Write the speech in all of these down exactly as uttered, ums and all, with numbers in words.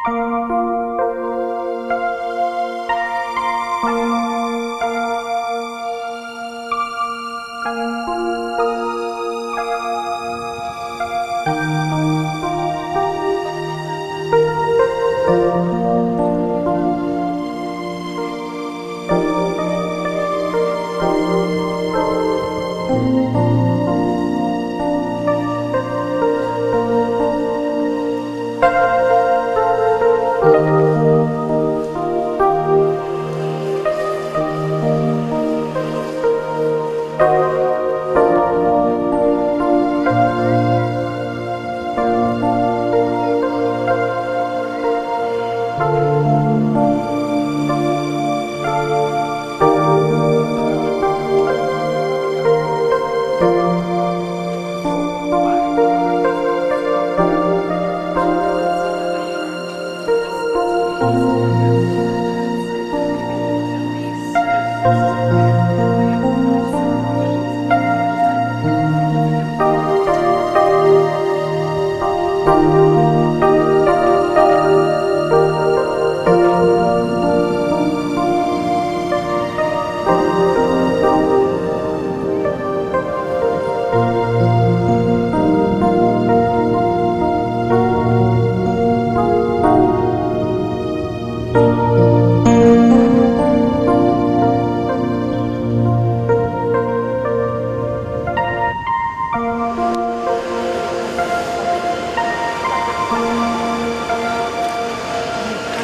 Ka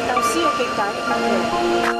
tau sio ki he kakai.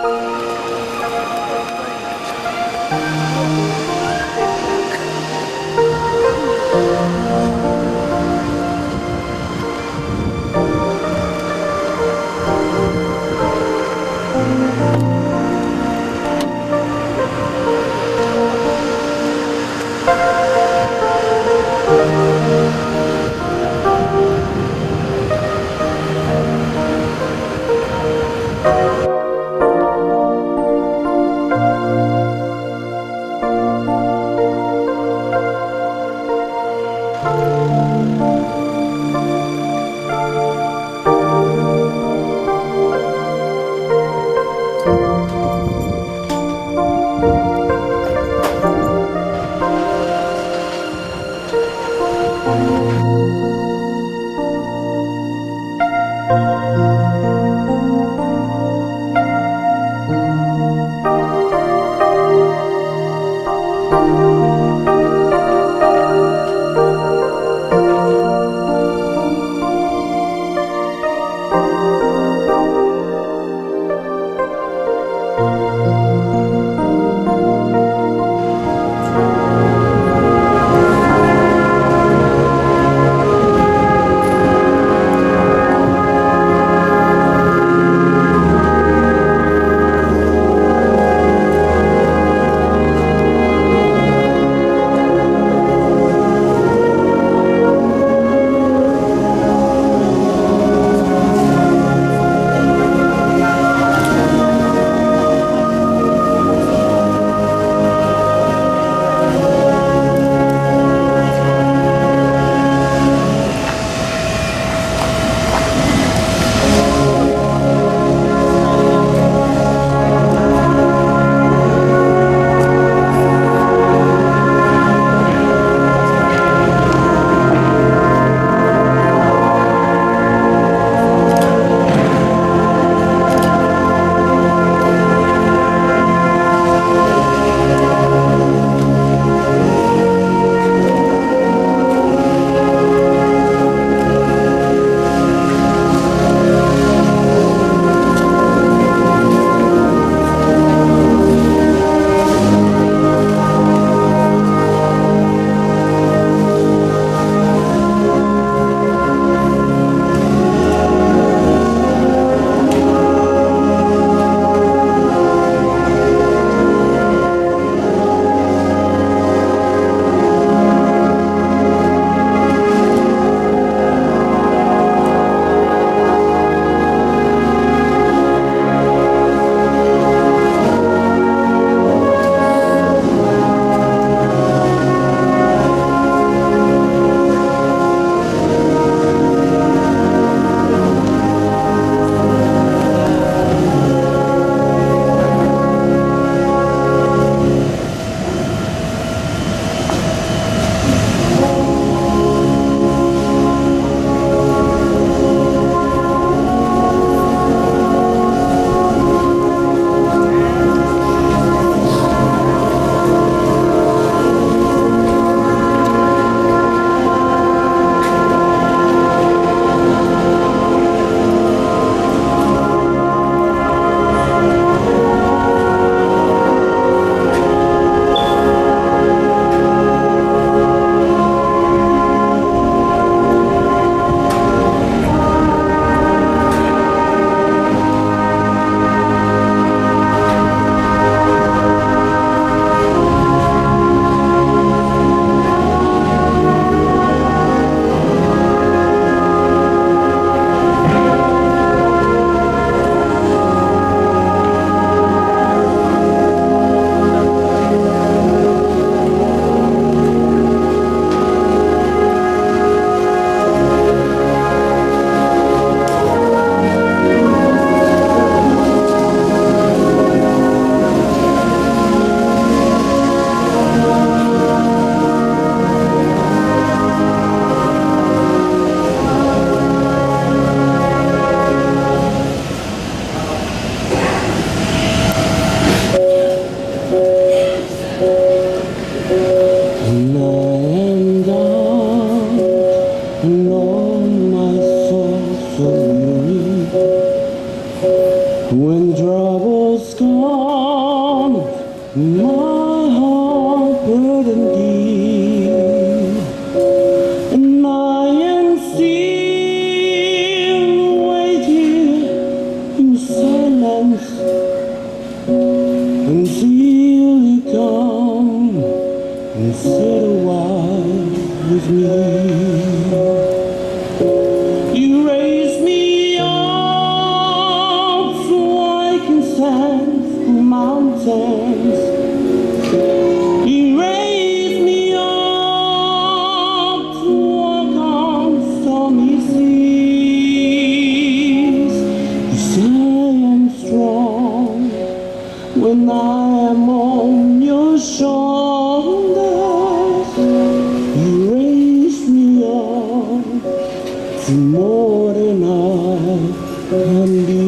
can be.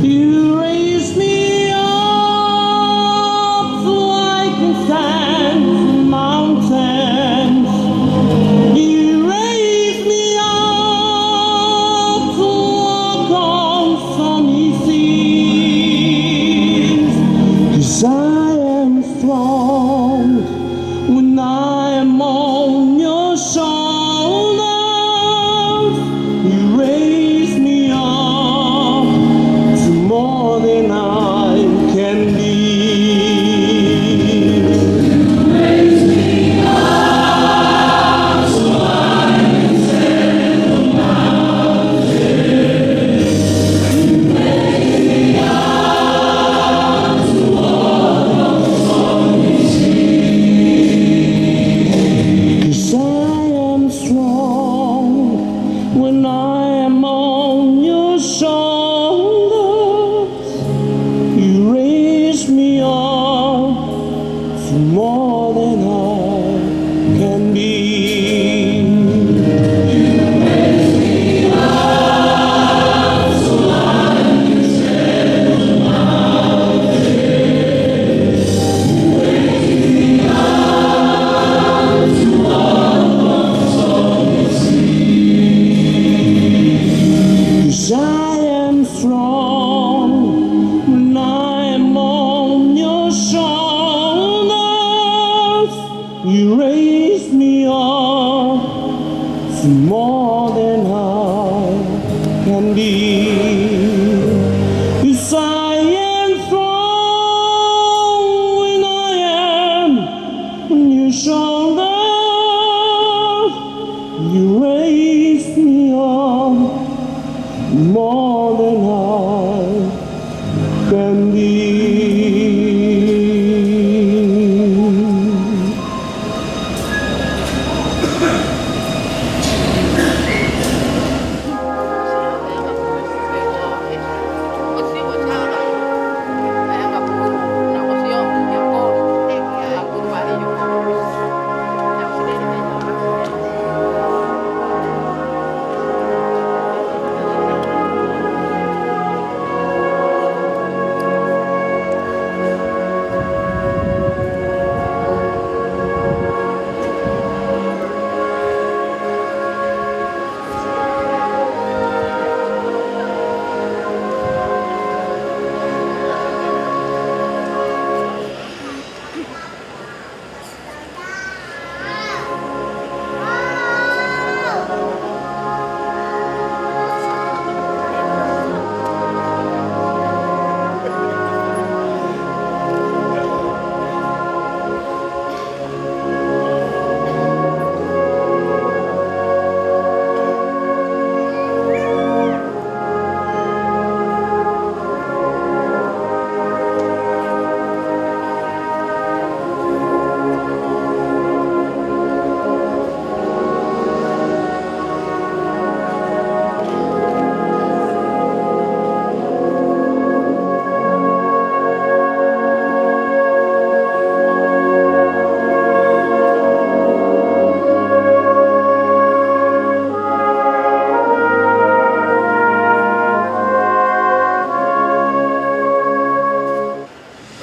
You raise me up like the sands and mountains. You raise me up to walk on stormy seas. 'Cause I am strong when I am on your shoulders. You raise me up to more than I can be. 'Cause I am strong when I am on your shoulders. You raise me up for more than I can be. Cause I am strong when I am on your shoulders. You raise me up to more than I can be. Cause I am strong when I am on your shoulders. You raise me up more than I can be.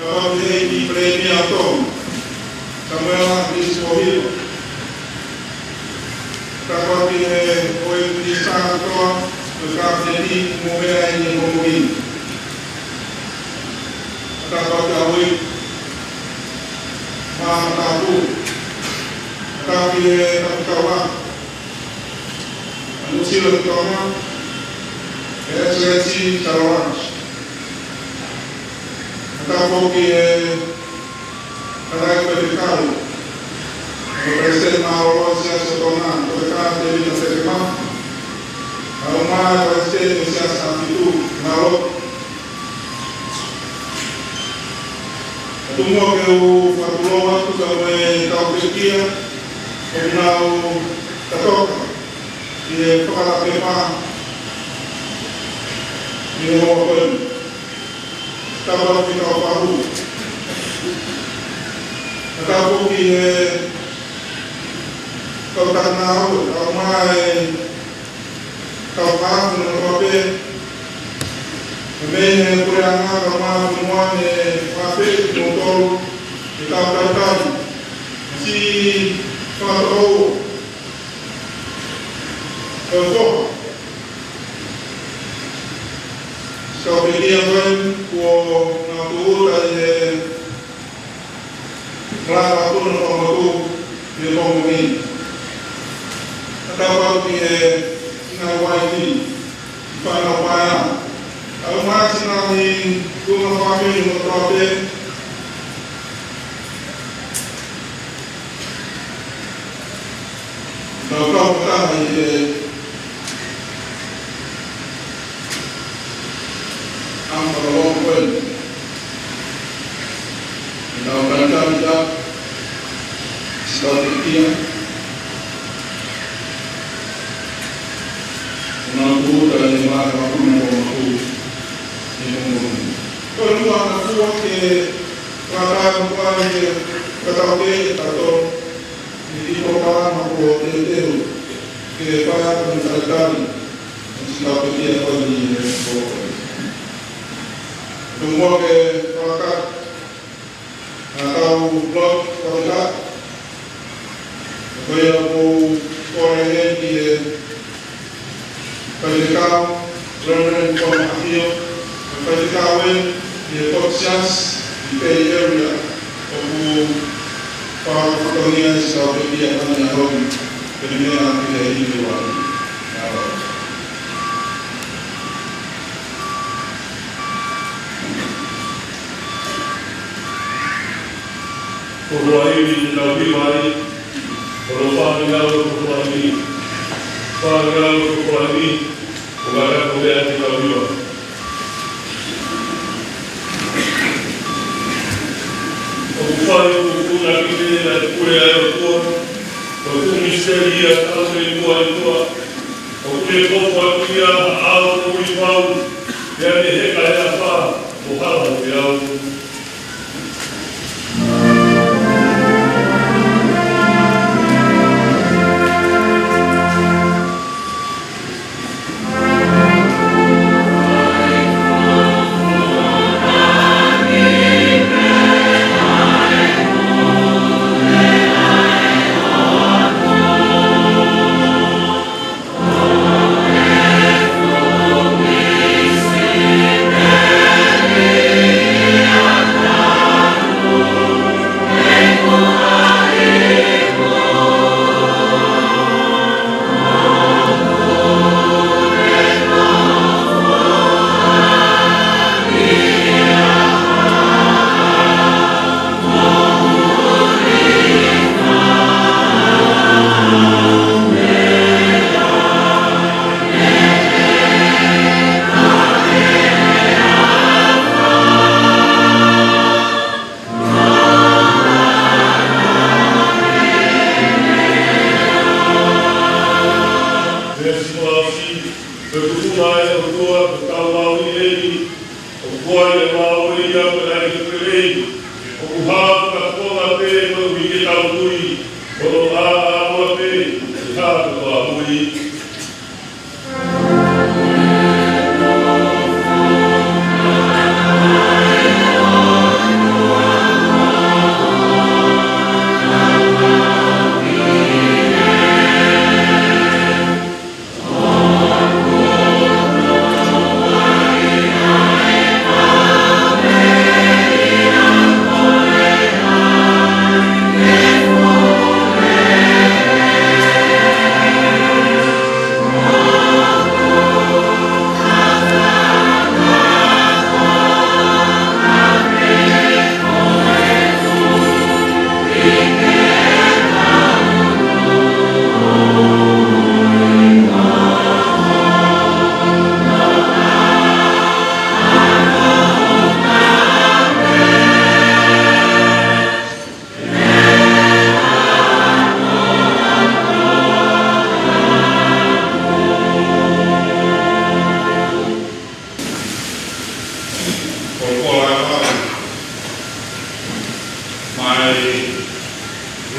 Tapu ki he ʻEiki Palēmia ʻo Tonga, Samuela Lisi Pōhiva. Tapu ki he houʻeiki minisitā kotoa ʻo e Kapineti ʻoku mou meʻa ai ʻi he pongipongi ni. Tapu ki he houʻeiki maʻa matāpule. Tapu ki he Tapukauʻanga ʻa Nuʻu Sila ki Tonga, His Excellency Sir Lawrence. Ka foki e Kalai Pelekau, ʻa e Palesiteni Mālōlō ʻo e Siasi ʻo Tonga, Kolekā Tēvita Fekema, ʻa e Palesiteni ʻo e Siasi ʻAhofitu, Ngalo. Tuku muʻa ke u fakatulou atu ka mo e kau pekia, ʻoku nau kātoa ʻi he fakalakepa ʻi he ʻaho ko eni. Ka ʻoku ʻi ai e kau fahu. Ka ʻoku ʻi ai e kau takanga ʻo e kau mai, kau fahu ʻo e kau pē. Mei he puleʻanga kau mai ʻo e fonua ne fakaafeʻi kimoutolu ʻe he kau talitali. Siʻi fakatouʻosi. Ko e foha. Siʻi kau pekia ko eni kuo nau tūʻuta ʻi he malanga ʻo e Potungāue Māʻoniʻoni ʻi he pongipongi ni. Ka tau ʻalu ki he ngaahi uaifi, fānau paea. Kau mai siʻi ngaahi tuʻunga fāmili mo e kau pē. Nau kau fakataha ʻi he ʻaho fakalongolongo ko eni. Nau kau fakataha, siʻi kau pekia. Nau tūʻuta ʻi he malanga ʻo e Potungāue Māʻoniʻoni ʻi he pongipongi ni. Ko e lua ʻa e fua ke fakataha mo e ke fakataha ke e tato. ʻI he kiʻi polokalama kuo teuteu ke fai atu ʻe he talitali, ʻo siʻi kau pekia ko eni ʻi he pō ko eni. Tuku muʻa ke fakataha ʻa e kau lotu, kau lotu. Ko ia ʻoku ou kole heni ki he Faifekau Reverend Paul ʻAfio, ko e faifekau ʻeni ʻi he Port Siasi ʻi he Bay Area, ʻoku fakafatongia ʻe siʻi kau pekia ko eni ʻa Honi, pea ne meʻa atu ki he ivi ua. Ko e ivi te tau hiva ai, ko e fānau ko e ivi. Fānau ko e ivi. Ko e kaka ko e ʻa e tau hiva. ʻOku fai ʻoku kuna ki te na te pule ai ʻo tua. ʻOku misiteli ia tau mei mua ʻi tua. ʻOku ne koko atu ia ʻa au ko ui pau. Ia ne heka he ʻafa, ʻo hala mo e au. Veesi fakaʻosi, ko e kupu mai ʻo e ʻOtua, ko e kau maʻu ʻi eni, ʻoku ʻi ai e maʻu ia ko e ʻai ke pelei, ʻoku hā ka konga pē ko e uike tau tui, ko e ʻā ʻā pē, ʻi hā ko e tau tui.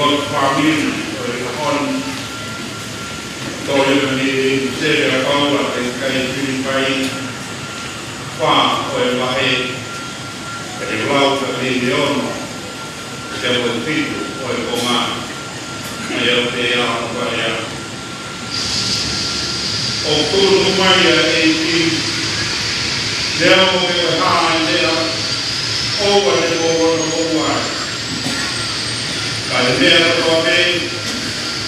Fāmili ʻo e ʻaho ni, tō ia mei he sele ʻa Paula ki he kakai Filipai, fā ʻo e vahe, ʻe lau ka mei he ono, ʻo e fitu ʻo e konga, ʻa ia ʻoku pehē ʻa e konga ia. ʻOku tuʻunuku mai ʻa e ʻEiki, neongo pe ko e hā ʻa e meʻa, ʻoua te mou ono moʻua ai. Ka ʻi he meʻa kotoa pē,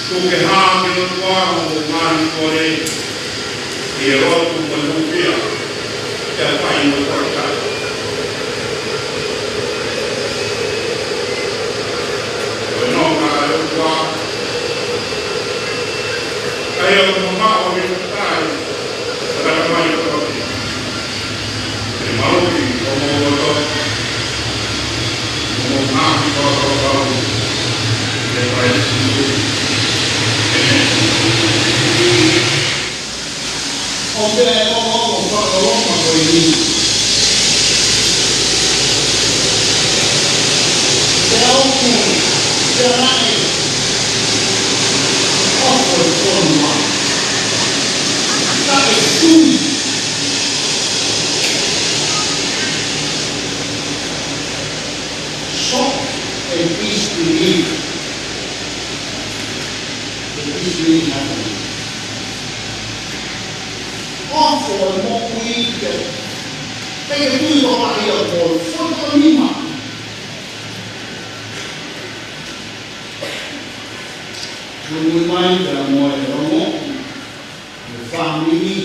tuku ke hā ki he ʻOtua hoʻomou ngaahi kole, ʻi he lotu mo e hūfia, pea fai mo e talitali. Ko e nonga ʻa e ʻOtua, ʻa ia ʻoku mamaʻo ʻi he tali, ʻo tala mai ʻo toki. Ke maluki ʻo mou loto, ʻo mou ngaahi fakakaukau, ʻia Kalaisi Sīsū. ʻĒmeni. ʻO pea ʻe ʻoʻomo fakaʻofoʻofa ko eni. Pea ʻoku, pea naʻe ʻoku ʻi he fonua. Naʻe sui. Shock and disbelief. The disbelief happened. ʻOfa e moʻui ke, ke ke tui ko ka ia ko fota nima. Tui mai pea mo e ongo, mo e fāmili.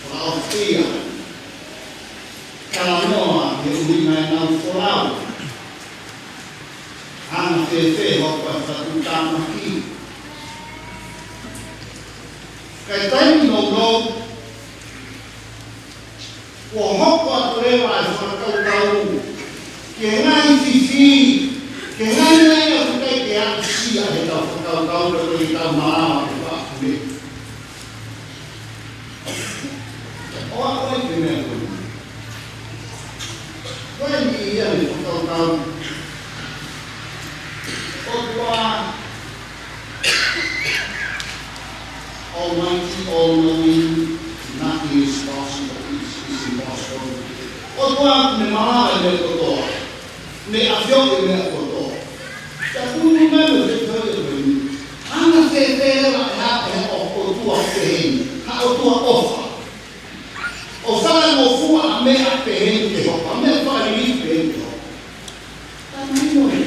Fakaʻofoʻia. Talanoa he ʻuhinga ʻenau folau. Anga fēfē hoʻo fakatuʻutāmaki. Ka ʻi he taimi nounou, kuo hoko atu leva e fakakaukau ki he ngaahi fifi, ki he ngaahi meʻa ʻoku ʻikai ke aʻusia heʻetau fakakaukau pe ko ʻetau malava ke fakapule. ʻOua ʻe ʻai ke meʻa ko eni. Ko eni ia ʻene fakakaukau. ʻOtua Almighty, all-knowing, nothing is possible, is, is impossible. ʻOtua ʻoku ne malava e meʻa kotoa. Ne ʻafioʻi e meʻa kotoa. Ka ʻoku ne mai mo te tau ia ko eni. Anga fēfē leva e hā, e hā ʻo e ʻOtua pehē ni. Ha ʻOtua ʻofa. ʻO fakangofua ʻa e meʻa pehē ni ke hoko. ʻA e meʻa fakalilifu pehē ni ke hoko. Ka mai mo e.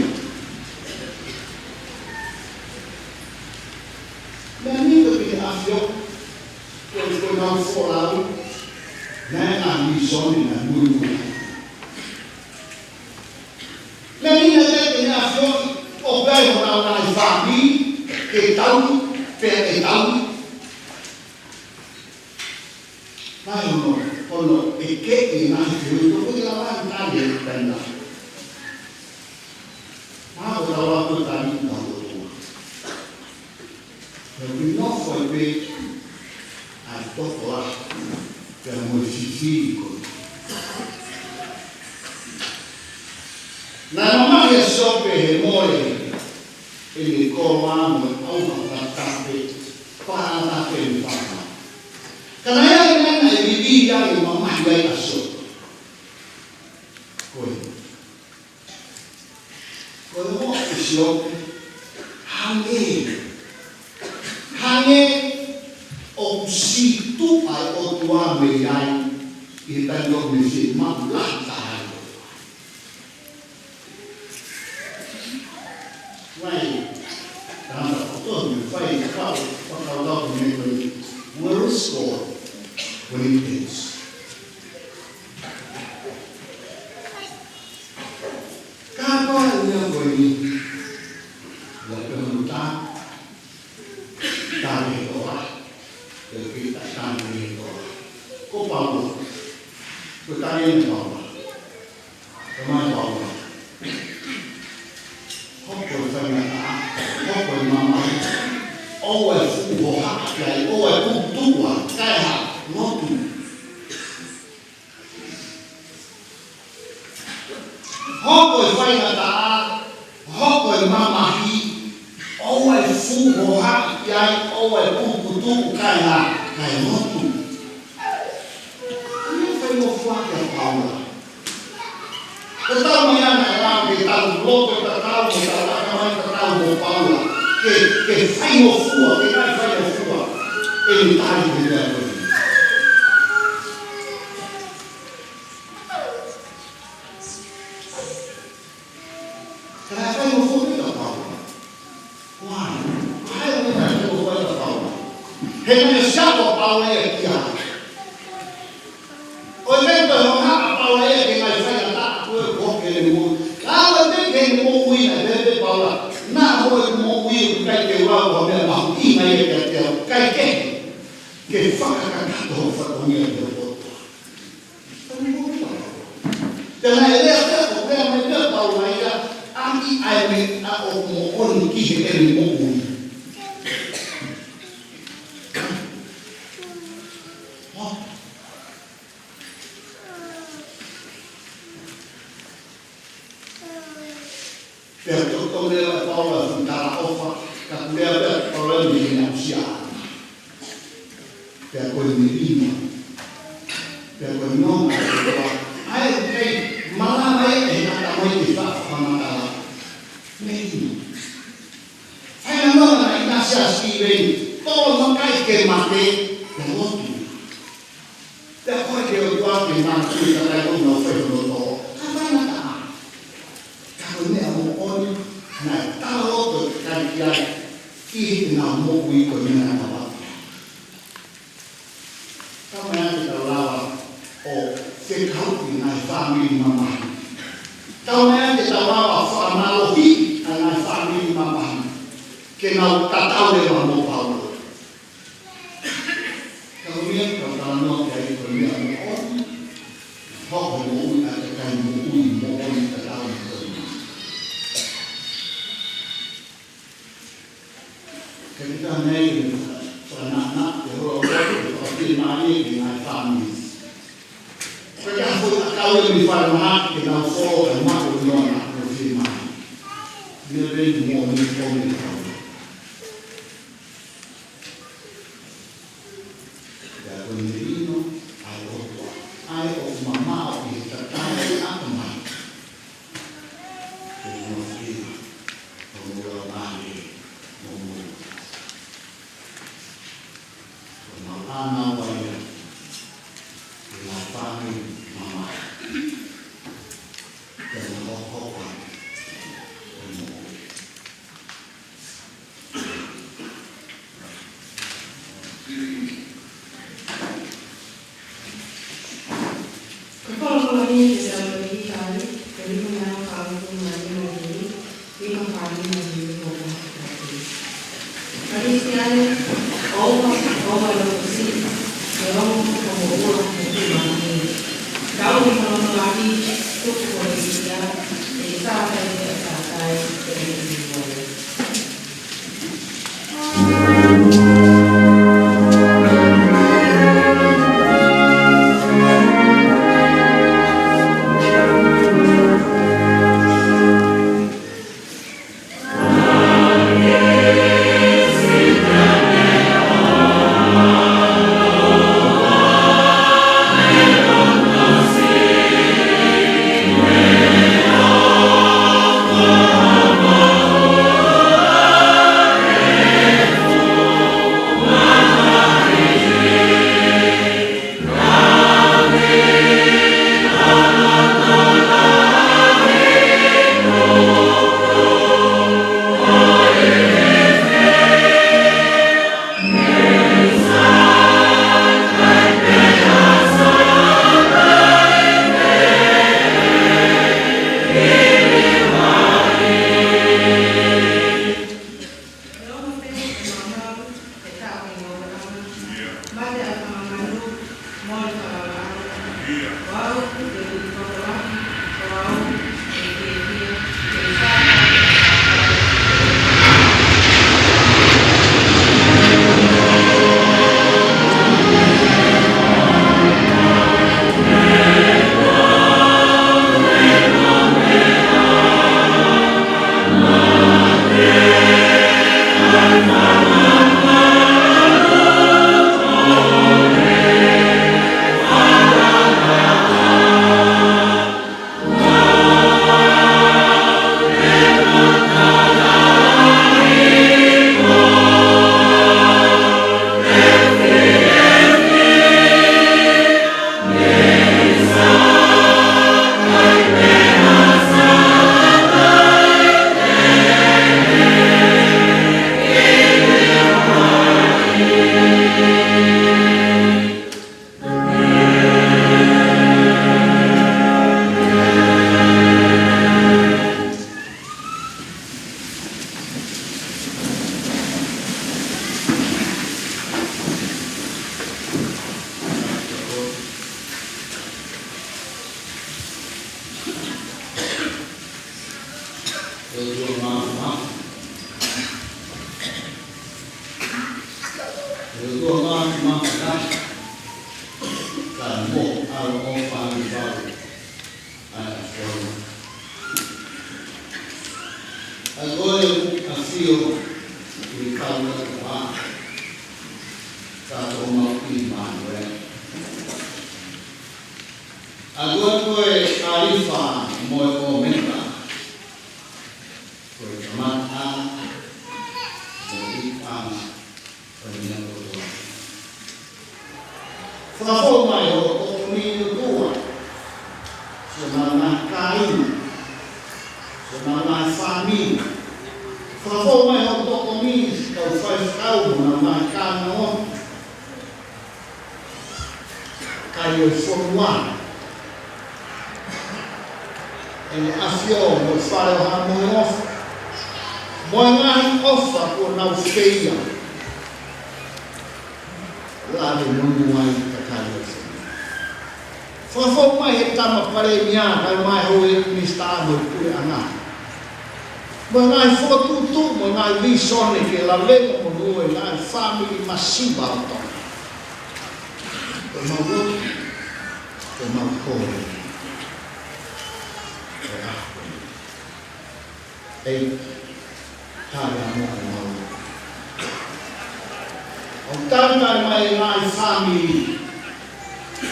Meʻa ni ko e ʻafio, ko e, ko ʻenau folau, naʻe ʻi ai e visone naʻe muimui. Meʻa ni naʻe ʻikai ke ne ʻafioʻi, ʻoku ʻi ai honau ngaahi fāmili, ke tau, pea ʻe tau. Naʻe ono, ono, ʻe ke, ʻe ngaahi fehuʻi, ko e lava ʻi tali e kaina. Mā ko tau ako tali ʻi tau ʻOtua. He ʻoku nofo ai pē ʻa e tokolahi pea mo e fifili ko ē. Naʻe mamahi ʻa Siope he mole ʻene koloa mo e ʻauha fakatafe, fakatafe ʻene fānau. Ka naʻe ʻi ai e meʻa naʻe vivili ai ʻo mamahi ai ʻa Siope. Ko e Ko e ongo ʻa Siope, hangē, hangē ʻoku sītuʻa e ʻOtua mei ai, ʻi he taimi ʻoku ne fiemaʻu lahi taha ai. Why? Tangata kotoa ne fai ka fakakaukau ki he meʻa ko eni. Where is God when it ends? Ka ko e meʻa ko eni, ʻoku pehē ʻoku tā, tā he toa, ʻe kita tā he toa. Ko Paula, ko tā he Paula, ko mai Paula. Hoko e faingataʻa, hoko e mamahi, ʻoua ʻe fuʻu hohaʻa ki ai, ʻoua ʻe puputuʻu ai, kae hā, lotu. Faingataʻa, hoko e mamahi, ʻoua ʻe fuʻu hohaʻa ki ai, ʻoua ʻe pukutuʻu kae hā, kae lotu. Ko e meʻa faingofua kia Paula. Ko e tau mai ana e lau ke tau loto tatau, ke tau ʻatamai tatau mo Paula. Ke, ke faingofua, ke ngaahi faingofua. ʻE ni tai ke mea koe. Ka naʻe faingofua pē ʻa Paula. Why? Why naʻe faingofua ʻa Paula? He naʻe ʻosi ako ʻa Paula ia ki ai. ʻOi, meʻa ko e hohaʻa ʻa Paula ia ke ngaahi faingataʻa ko ē ko ē ke ne moʻui. Ka ʻoku ʻikai ke ne moʻui naʻe pehē ʻe Paula. Naʻa mo e moʻui ʻoku ʻikai ke lau ko e meʻa mahuʻinga ia kiate au. Kae kehe, ke fakakakato hoʻo fatongia ki ho ʻOtua. Pea naʻe lea pē ʻo lea mai pē ʻa Paula ia, ʻaki ʻa e meʻa ʻoku moʻoni ki heʻene moʻui. Pea toki lea ʻa Paula ʻo talaʻofa, ka kuo lea pē ʻa Paula mei heʻene aʻusia. Pea ko e melino. Pea ko e nonga ʻa e ʻOtua. ʻA ia ʻoku kei malava ʻe he ʻatamai ke faʻa fakamatala. Melino. Fai ha nonga naʻe ʻinasi ʻa Sitīveni. Tolo makai ke mate, pea lotu. Pea ko e ke ʻOtua ke manatuʻi kakai ʻoku nau fai hono tō. Ka faingataʻa. Ka ko e meʻa moʻoni, naʻe tala loto e kakai ki ai, ʻi heʻenau moʻui ko e meʻa naʻa nau ʻalu. Tau mai ange ke tau lava ʻo fekauʻi e ngaahi fāmili mamahi. Tau mai ange ke tau lava ʻo fakamālohiʻi ʻa e ngaahi fāmili mamahi. Ke nau tatau leva mo Paula. Ka ko e meʻa ʻoku tau talanoa ki ai ko e meʻa moʻoni, hoko e moʻui ʻa e kakai moʻui moʻoni tatau mo Paula. Ka kita nei, fana na, te holo ko, te fakafiemālie ki he ngaahi fāmili. Ko e taha foʻi ʻakau ia mei falemahaki ke nau fō, kae maʻu e nonga, ko e fiemālie. Meʻa pē moʻoni ko e meʻa. Pea ko e melino ʻa e ʻOtua, ʻa ia ʻoku mamaʻo ʻi he tatau ʻa e ʻatamai. Ke nofo ʻi hono laumālie moʻui. Ko e maʻu ʻa e ngāue ia, ke nau fāmili mamahi. Ke nau hokohoko ai. Ko e folofola ni ke tau liliu ki ai, ko e liliu ʻa e folofola ni, liliu fāmili ni ko e Kalisitiane, ʻoua, ʻoua loto siʻi, ʻe ongo ko hoʻo ʻula he tuʻumaʻu ni. Kau ni hono tolaki, tuku ko e sia, ʻe sātai, ʻe sātai, ʻe ʻi ai. ʻo fānau ʻa e ʻAfiona. ʻA ia ko e ʻafio ʻi he kau ʻOtua, ka ko homau ʻImanuela. ʻA ia ko e ʻAlifa mo e ʻOmeka, ko e kamataʻanga mo e ʻitanga ʻo e meʻa kotoa. Fakafou mai hoʻo tokoni ʻOtua, siʻonau ngaahi kāinga, siʻonau ngaahi fāmili. Fakafou mai hoʻo tokoni siʻi kau faifekau mo honau ngaahi kāinga ʻo e kakai ʻo e fonua, ʻEne ʻAfio mo e Fale ʻo Haʻa Moheofo, mo e ngaahi ʻofa kuo nau feia, lave monū ai e kakai ʻo e fonua. Fakafou mai he tama palēmia, kae ʻumaʻā e houʻeiki minisitā mo e puleʻanga, mo e ngaahi fokotuʻutuʻu mo e ngaahi vīsone ke lave monū e ngaahi fāmili masiva ʻo Tonga. Ko ʻemau lotu, ko ʻemau kole, ko e ʻaho ni. ʻEiki, tali ange ʻemau lotu. ʻOku talitali mai e ngaahi fāmili.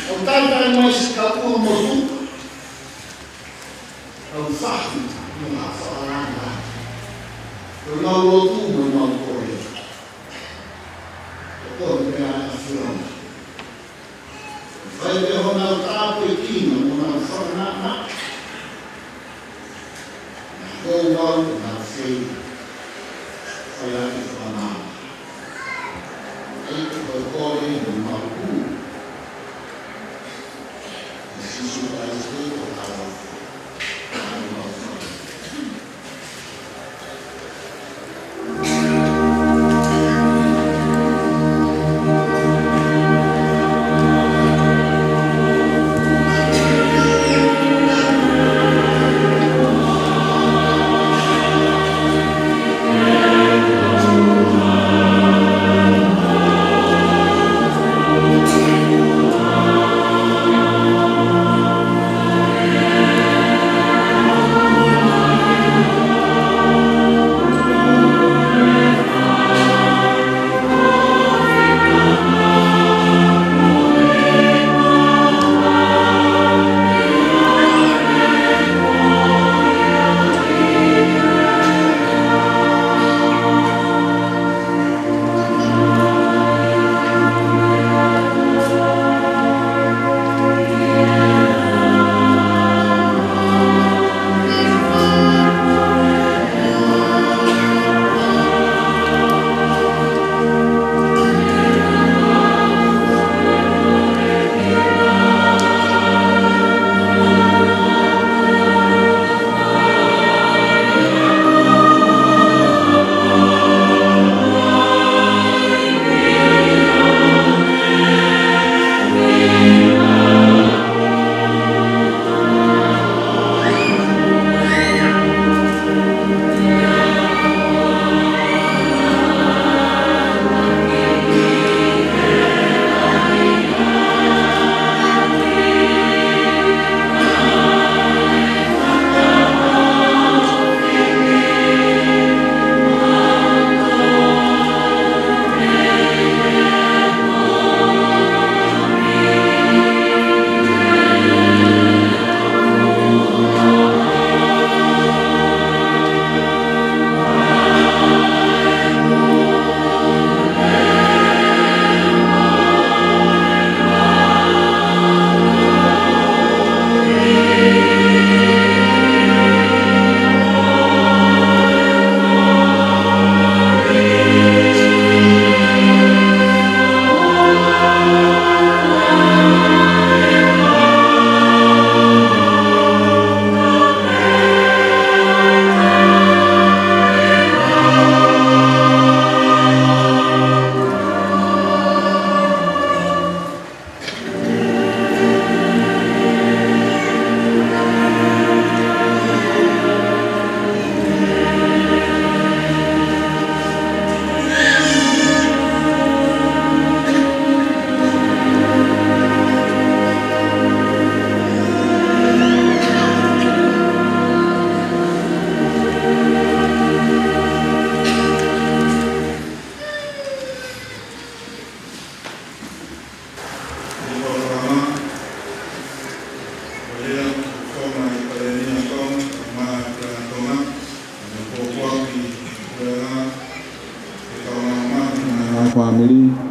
ʻOku talitali mai siʻi kau ʻuha motuʻa, kau fahi mo e ngaahi fakalanga. Ko ʻemau lotu mo ʻemau kole, ko koe pē ʻa e ʻAfiona. Fai pē honau tāpuekina mo honau fakanaʻanaʻa. Ko au ʻoku nau fei, fai ʻaki e fakamaama. ʻEiki, ko e kole mo e mau kū. ʻE Sīsū Kalaisi ko e ʻAlo.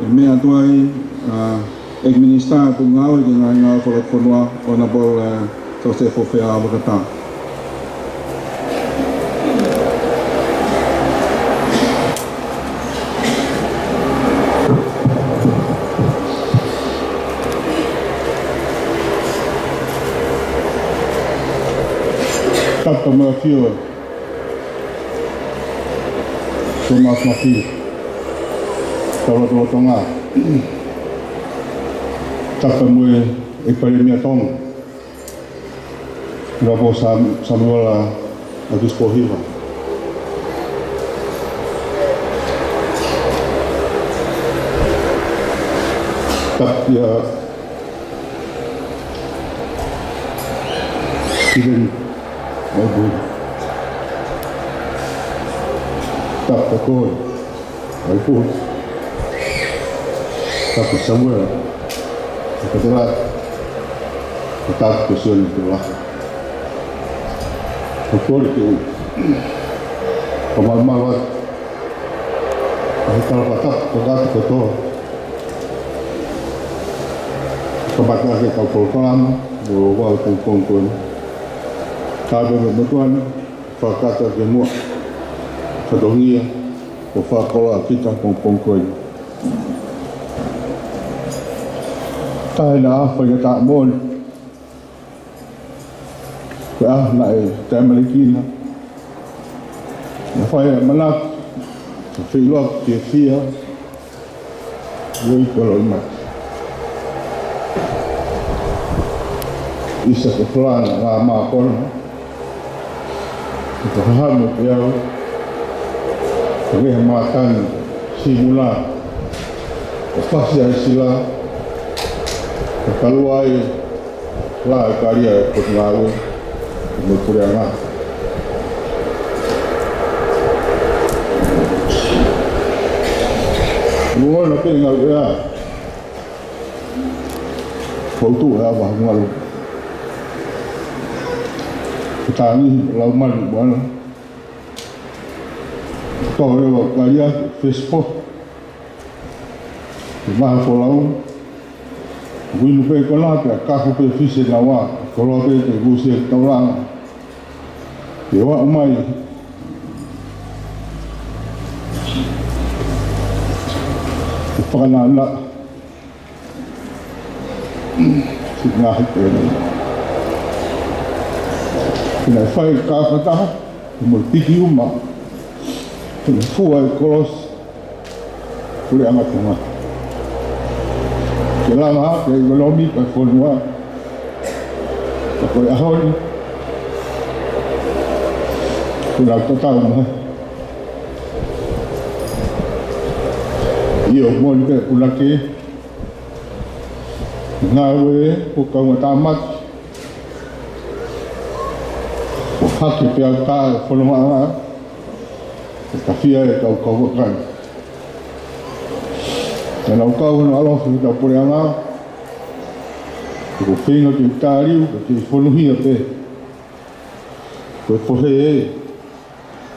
Meʻa atu ai ʻa e ʻEiki Minisitā ʻo e Potungāue ki he Ngaahi Ngāue Fakalotofonua, Honourable, ē, Joseph Feʻaovakata. Tapu mo e ʻAfio, Thomas Mafi, Tauloto Tonga. Tapu mo e ʻEiki Palēmia Tonga, Honourable Sam-, Samuela ʻAtusi Pōhiva. Tapu ia Steven Maibui. Tapu koe, Maibui. Tapu Samuela. Tapu Tela. Tapu Sione Tela. Tapu koe ke u. Ko ma ma wa. Ai tala pa tapu ko tapu kotoa. Ko ma ka ke kau polokalama, mo wa ko pongipongi ko eni. Ka me me motuani, fakata ke mua. Fatongia, ko fakakoloa kita pongipongi ko eni. Taina a fai ka ta moni. Ko e ʻaho naʻe taʻemalekina. Naʻe fai ʻa e manatu, naʻe feʻiloaki ke fia, ʻio i kolo i mati. ʻIsa ko Fulana ngā mākona. Ko Hamu ke au. Ko ngeha mātani, simula. Ko fasi ai sila. Ko kalua ai, la e kalia e Potungāue mo e Puleʻanga. Luo na pe ngau ea. Fautu ea wa ngalo. Ko tangi lau mali wana. Tau lewa kalia Facebook. Ke maha folau. Winu pe kona pe a kaku pe fise na wa. Koloa pe ke gusi e taulanga. Ke wa umai. Ke whakanana. Si ngaahi pēne. Kina e fai ka kataha. Mo e piki uma. Kina fua e kolosi. Puleʻanga Tonga. Ke langa hake ʻekonomi ʻa e fonua. Ka ko e ʻaho ni. Ko lau tatau mai. ʻIo moni pe puna ke. Ngāue ko kaunga tāmaki. Ko hake pe au ka e fononga anga. Ko ka fia e kau kau wakai. Ka nau kau hana alofi ki tau Puleʻanga. Ko feinga ke taliu, ko ke fonuhia pe. Ko e fohe e.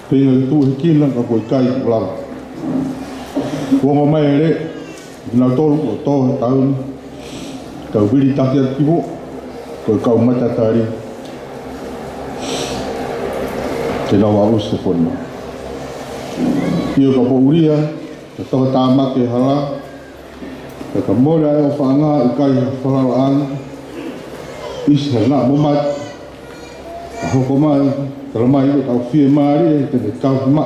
Feinga ke tuʻu he kina ka ko e kai ku lava. Kuonga mai ere. Nau tolu ko tō he tauni. Kau vili taki atu ki mo. Ko e kau mata taliu. Ke nau au se fonua. ʻIo ka po ulia. Ka toka tāmaki e hala, ka ka mole ai ʻo faʻanga ʻikai ha falalaʻanga, ʻisi ha naʻa mo mati, ka hoko mai, tala mai ko tau fie mālie, te ne kau ma.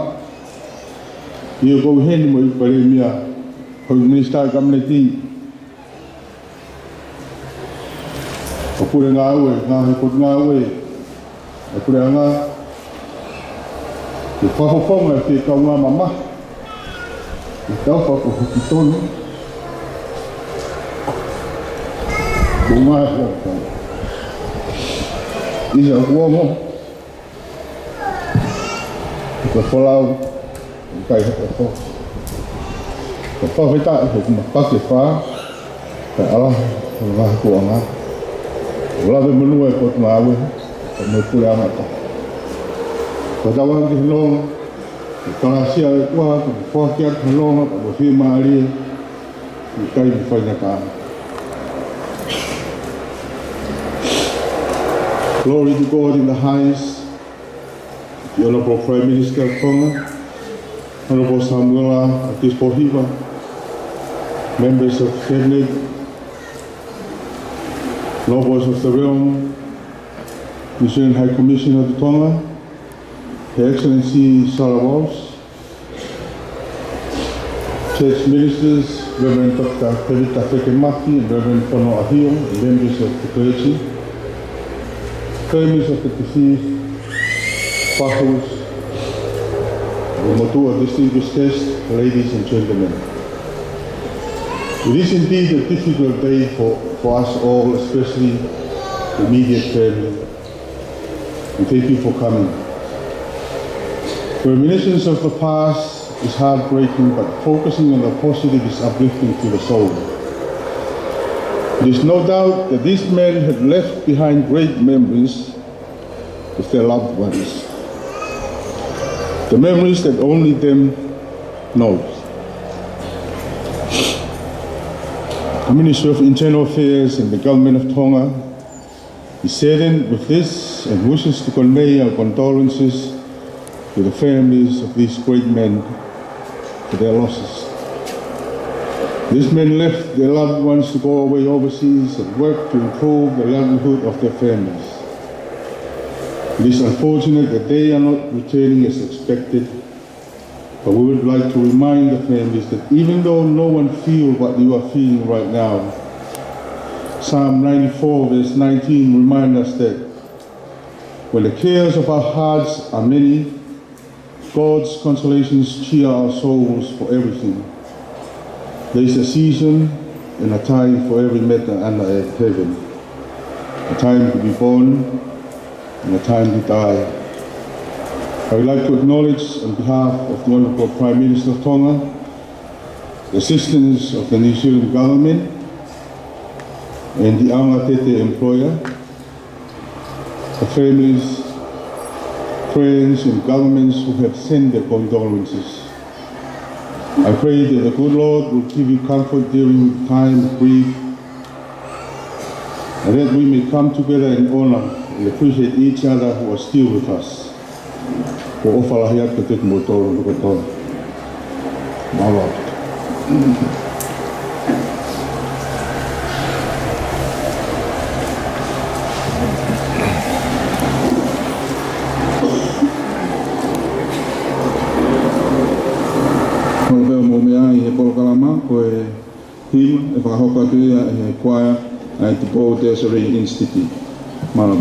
ʻIo ko heni mo e Palēmia, ko e Minisitā Kapineti, Ko Pule Ngāue, Ngaahi Potungāue, ʻa e Puleʻanga, ke fakafofonga e fie kaungā mamahi, ke tau fakafoki tonu, ko ngā e fakafofonga. ʻIsa kuongo, Ko e folau, ʻikai hoko foki. Ko e fakafetaʻi, ko e kuma pake fā, ko e ʻalaha, ko e ngaahi kuonga. Lave monū e Potungāue, ko e mo e Puleʻanga ka. Ko e tauange ki he nonga, ko e kalāsia e kua, ko e foaki atu he nonga, ko e fiemālie, Kai mo fainaka. Glory to God in the highest. The Honorable Prime Minister of Tonga, Honorable Samuela Atiso Pōhiva, members of Cabinet, nobles of the realm, New Zealand High Commissioner to Tonga, Her Excellency Sarah Walsh, Church Ministers, Reverend Doctor Tevita Fekemafi and Reverend Fono ʻAhio, and members of the clergy, families of the deceased, Fakus, the Motuʻa, distinguished guests, ladies and gentlemen. It is indeed a difficult day for, for us all, especially the immediate family. And thank you for coming. The reminiscence of the past is heartbreaking, but focusing on the positive is uplifting to the soul. There's no doubt that these men had left behind great memories with their loved ones. The memories that only them knows. The Ministry of Internal Affairs and the Government of Tonga is saddened with this and wishes to convey our condolences to the families of these great men for their losses. These men left their loved ones to go away overseas and work to improve the livelihood of their families. It is unfortunate that they are not returning as expected, but we would like to remind the families that even though no one feel what you are feeling right now, Psalm ninety-four verse nineteen reminds us that when the cares of our hearts are many, God's consolations cheer our souls for everything. There is a season and a time for every matter under heaven. A time to be born and a time to die. I would like to acknowledge on behalf of the Honorable Prime Minister of Tonga, the assistance of the New Zealand Government and the Aonga Tete employer, the families, friends and governments who have sent their condolences. I pray that the good Lord will give you comfort during the time of grief, and that we may come together in honor and appreciate each other who are still with us. Ko e ʻofa lahi atu kiate kimoutolu kotoa. Mālō. Ko e pea mo mea ʻi he polokalama ko e hima ʻe fakahoko atu ia ʻe he kuaea ʻa e Tupou Tertiary Institute. Mālō.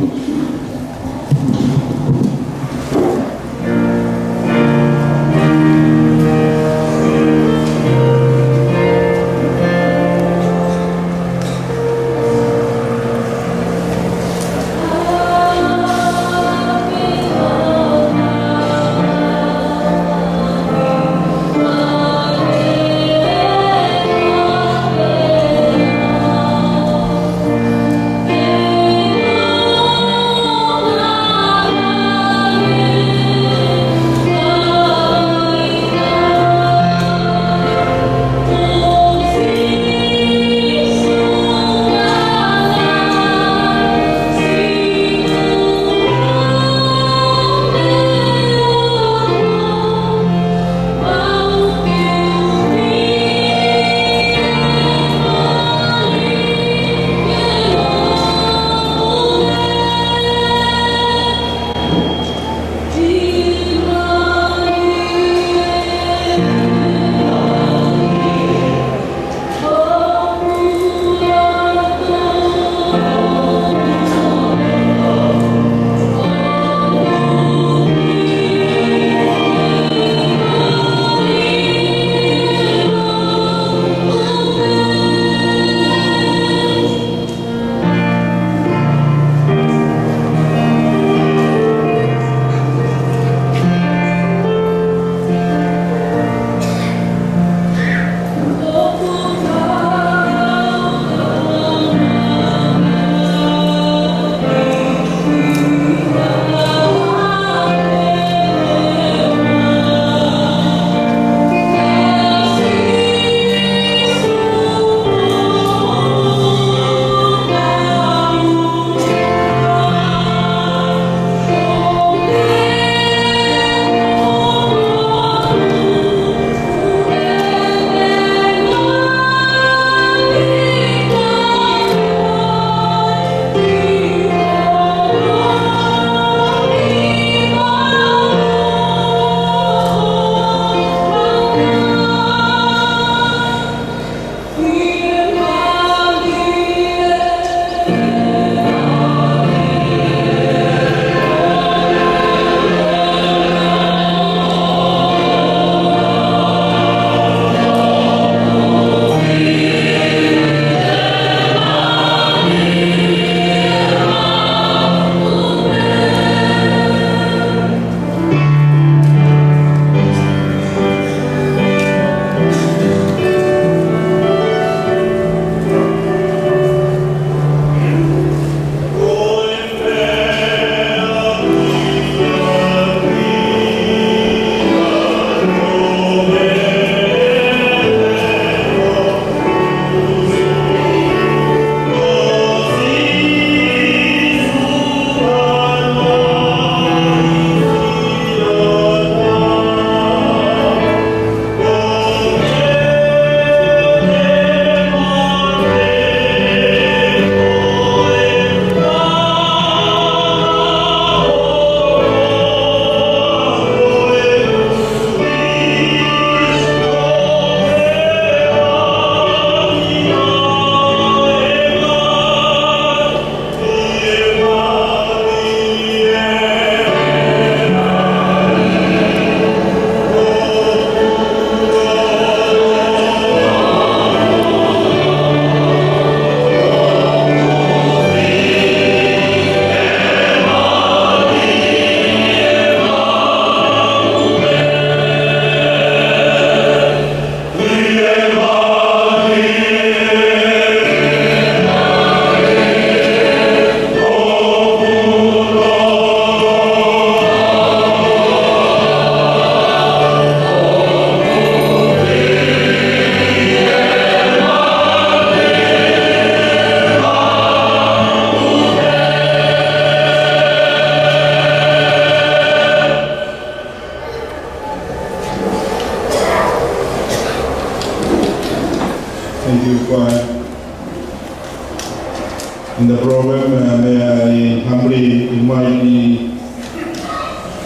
In the program, uh, may I humbly invite the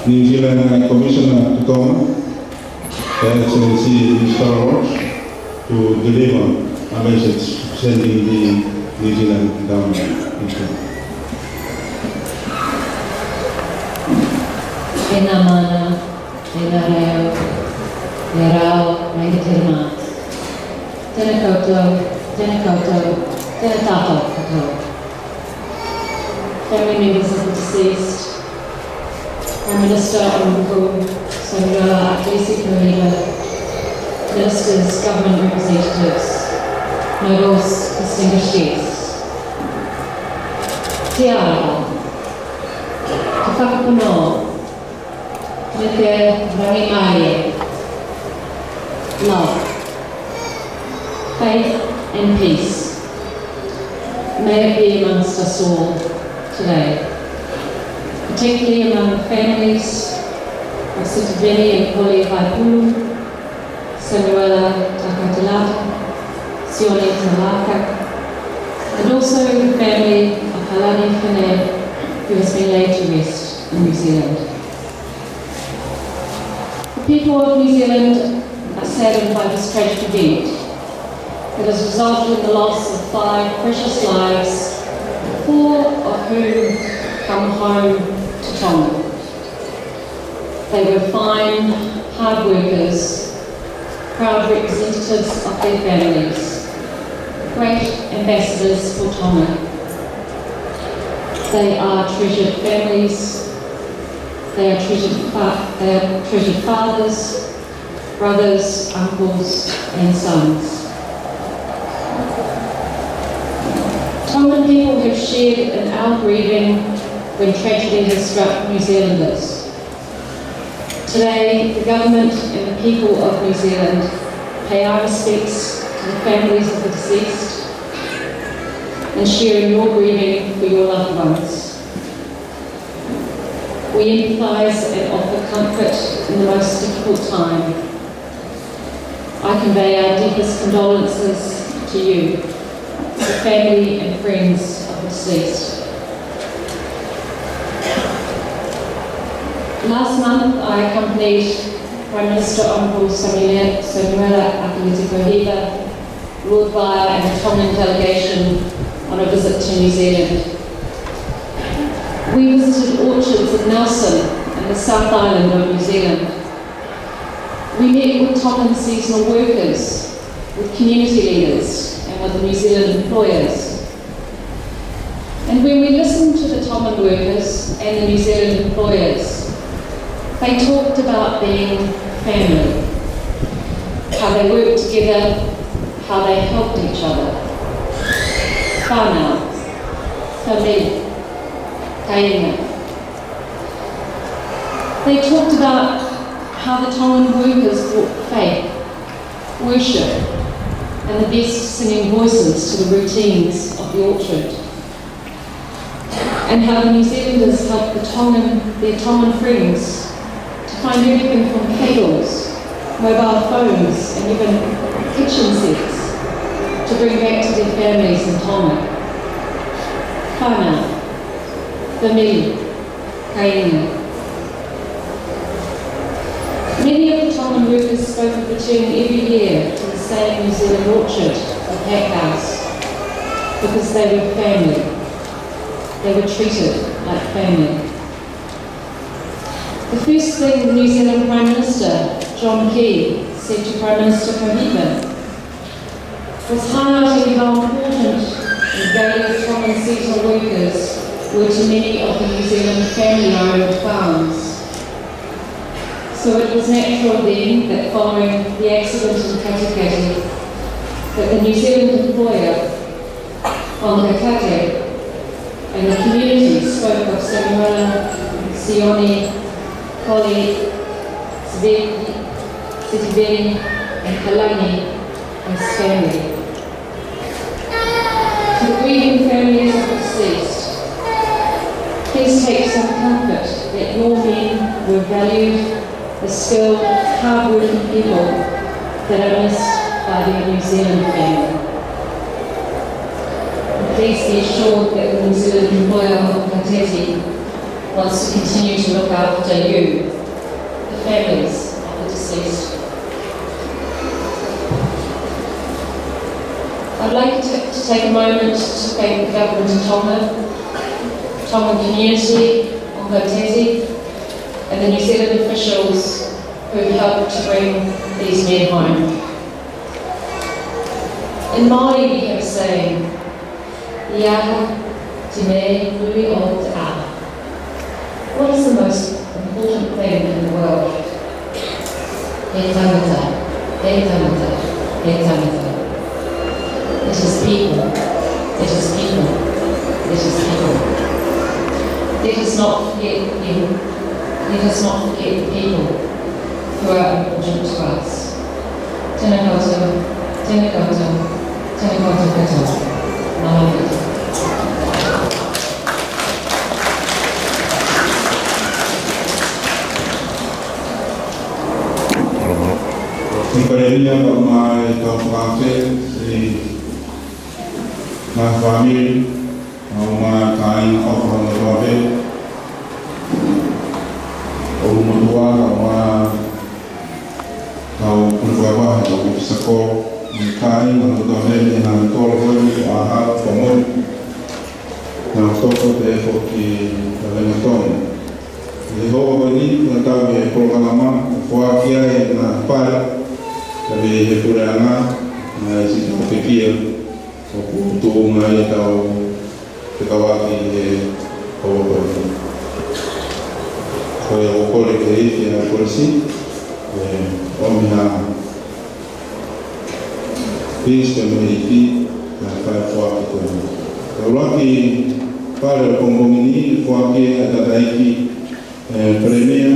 New Zealand High Commissioner to Tonga, Her Excellency Mister Ross, to deliver a message sending the New Zealand government. Thank you. ʻEna mana, ʻena leʻo, ʻena rau, ʻena terima. Tena koutou, tena koutou, tena tatou koutou. Family members of the deceased, Prime Minister Honourable Samuela Akeleti Pohiva, Ministers, Government Representatives, Notables, distinguished guests. Tiara, Kafakapono, Mete Rangimarie. Love, faith and peace. May it be amongst us all today, particularly among the families of Sitiveni and Polly Vaipulu, Samuela Takaitalata, Sione Talaka, and also the family of Halani Fine, who has been laid to rest in New Zealand. The people of New Zealand are saddened by this tragic event that has resulted in the loss of five precious lives, four of whom come home to Tonga. They were fine, hard workers, proud representatives of their families, great ambassadors for Tonga. They are treasured families, they are treasured fa-, they are treasured fathers, brothers, uncles, and sons. Tongan people have shared in our grieving when tragedy has struck New Zealanders. Today, the government and the people of New Zealand pay our respects to the families of the deceased and share in your grieving for your loved ones. We empathise and offer comfort in the most difficult time. I convey our deepest condolences to you, the family and friends of the deceased. Last month, I accompanied Prime Minister Honourable Samuela, Samuela Akeleti Pohiva, Lord Vaea and a Tongan delegation on a visit to New Zealand. We visited orchards in Nelson and the South Island of New Zealand. We met with Tongan seasonal workers, with community leaders, and with the New Zealand employers. And when we listened to the Tongan workers and the New Zealand employers, they talked about being family, how they worked together, how they helped each other. Whānau, family, kāinga. They talked about how the Tongan workers brought faith, worship, and the best singing voices to the routines of the orchard, and how the New Zealanders helped the Tongan, their Tongan friends to find everything from cables, mobile phones, and even kitchen sets to bring back to their families in Tonga. Whānau, family, kāinga. Many of the Tongan workers spoke of returning every year to the same New Zealand orchard or pack house because they were family. They were treated like family. The first thing the New Zealand Prime Minister, John Key, said to Prime Minister Pohiva was highlighting how important and valued Tongan seasonal workers were to many of the New Zealand family-owned farms. So it was natural then that following the accident in Katikati, that the New Zealand employer, Tonga Tate, and the community spoke of Samuela, Sione, Polly, Sitiveni, Sitiveni, and Kalani as family. To the grieving families of the deceased, please take some comfort that your men were valued, the skilled, hard-working people that are missed by their New Zealand family. Please be assured that the New Zealand employer of Kateti wants to continue to look after you, the families of the deceased. I'd like to, to take a moment to thank the Government of Tonga, Tongan community on Kateti, and the New Zealand officials who have helped to bring these men home. In Māori we have a saying, "He aha te mea nui ʻo te aha?" What is the most important thing in the world? He tangata, he tangata, he tangata. It is people, it is people, it is people. Let us not forget them, let us not forget the people who are important to us. Tēnā koutou, tēnā koutou, tēnā koutou katoa. Mālō ʻaupito. ʻI Palēmia, kae ʻumaʻā e kau fakaafe, siʻi ngaahi fāmili, kae ʻumaʻā e kāinga ʻofa ʻa e ʻOtua pē. ʻOku motuʻa, kae ʻumaʻā e kau pule fakavahe, kau ʻōfisa kolo, mo e kāinga ʻoku tau heni, ʻa e kolo ko eni ʻa Haʻa Pamoni. Naʻa tau toka pē foki ʻa e Lēngotonga. ʻI he houa ko eni, naʻa tau ʻi he polokalama, ʻo foaki ai ʻa e ngaahi pale, kae ʻi he puleʻanga, naʻe siʻi tau pekia, ʻoku tuʻunga ai ʻetau fekauʻaki he houa ko eni. Ko ia ʻoku ou kole ki he ifi ʻa e kolisi, ʻe ʻomi ha pisi pē mei he ifi, kae fai e foaki ko eni. Ko e ʻuluaki pale ʻo e pongipongi ni, ʻe foaki ʻe he tangataʻeiki, ʻe, Palēmia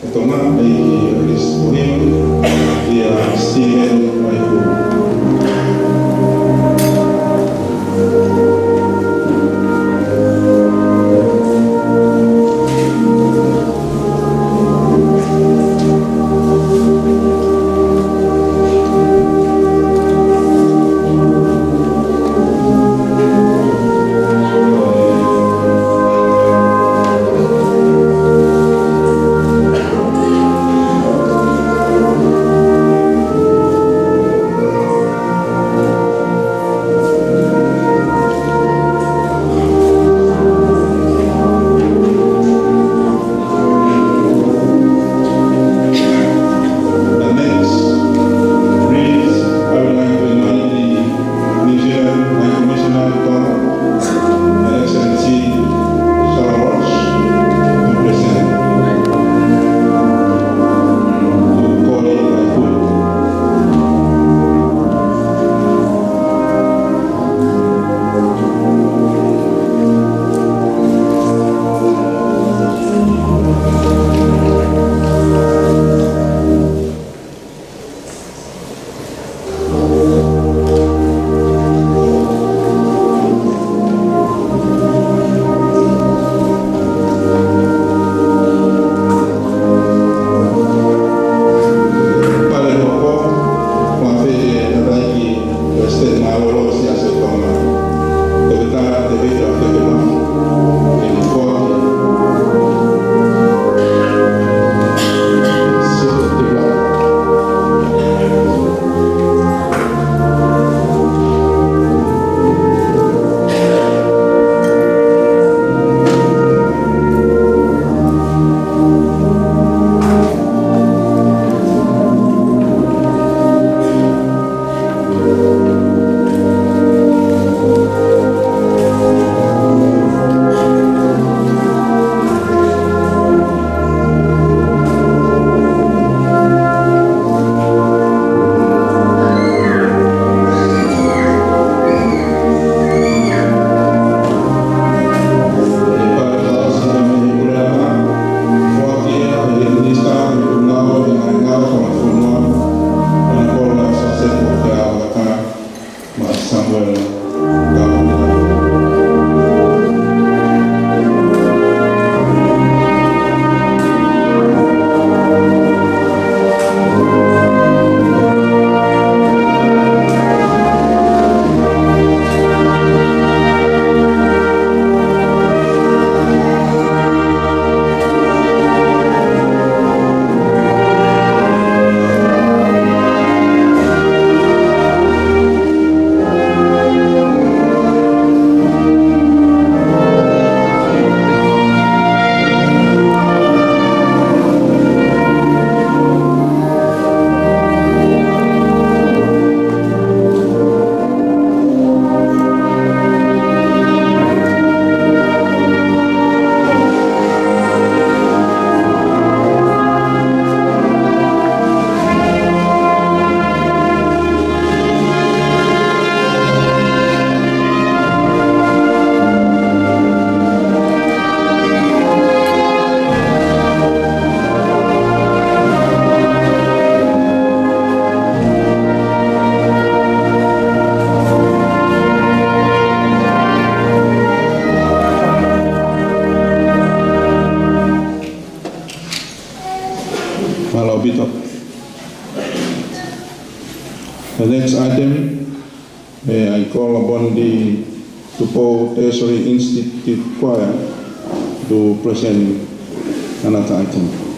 ʻo Tonga, ʻEiki ʻAkilisi Pohima, ʻia Stephen Vaipulu. The next item, may I call upon the Tupou Tertiary Institute Choir to present another item.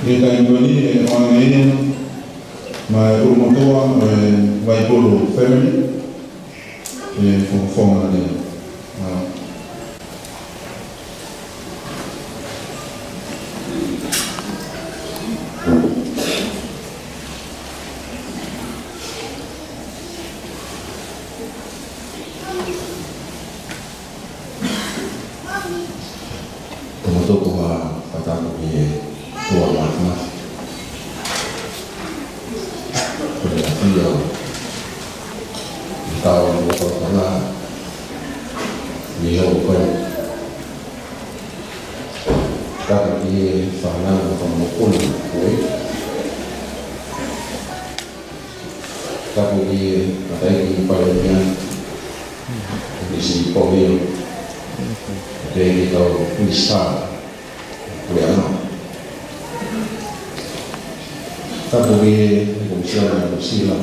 He taimi ko eni ʻe ʻoange ia maʻa e ʻulumotuʻa ʻo e Vaipulu Family, ʻe fofonga ia. Tau tuku ha fakatapu ki he ʻOtua Māfimafi. Ko e ʻafio ʻi he tau ʻo e ʻOtua ʻi he ʻaho ko eni. Tapu ki he fānau mo e kau mokopuna ko ē. Tapu ki he Tangataʻeiki Palēmia, Misi Pohiu, pea ki he kau minisitā, Puleʻanga. Tapu ki he Komisiona Nuʻusila,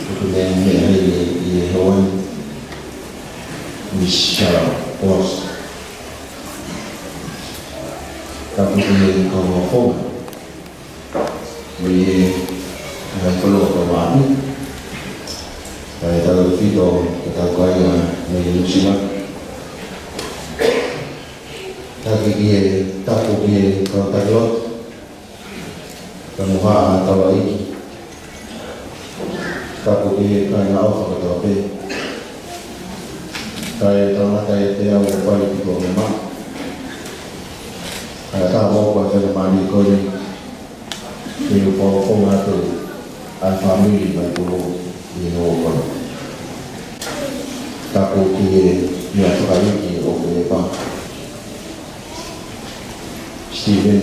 ʻoku ne meʻa heni ʻi he ʻaho ni, Misi Shala Post. Tapu ki he kau Houʻeiki Fonua, mei he ngaahi fonua kotoa pē, kae tautautefito ki he kau kāinga mei Nuʻusila. Tapu ki he, tapu ki he kau taki lotu, kae ʻumaʻā e taulaʻeiki. Tapu ki he kāinga ʻofa kotoa pē. Kae tau ngata ʻiate au ʻo fai ki tuʻa mo maʻu. Kae ʻatā mo au ko e faingamālie ko eni ke u fakafofonga atu ʻa e fāmili Vaipulu ʻi he ʻaho ko eni. Tapu ki he meʻa fakaiki ʻo Filipa Steven,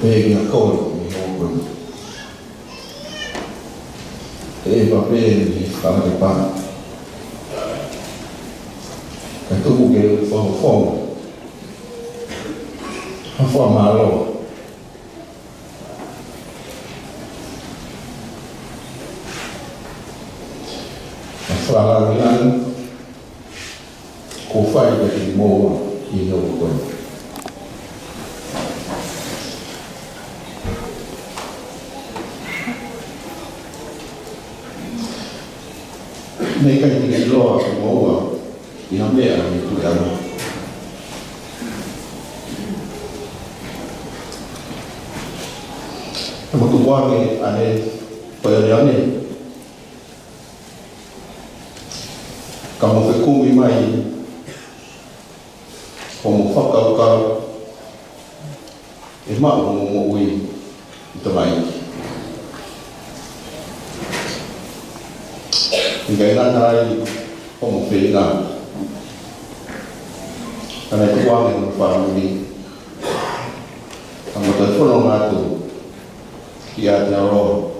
pea ki he kolo ʻi he ʻaho ko eni. ʻE pā pē ni he fakatepa. Kae tuku ke u fakafofonga ha fakamālō, ha fakalāngilangi kuo fai kiate kimoua ʻi he ʻaho ko eni. Naʻe ʻikai ke ʻiloa kimoua ʻi ha meʻa ʻi he Puleʻanga. Naʻa mou tukuange ʻa e faioleʻanga, ka mou fekumi mai hoʻomo fakakaukau ʻe maʻu hoʻomo moʻui ʻi Tonga ni. ʻIkai ngata ai hoʻomo feinga, ka naʻe tukuange hoʻomo fāmili, ka mou toe fononga atu ki Aotearoa,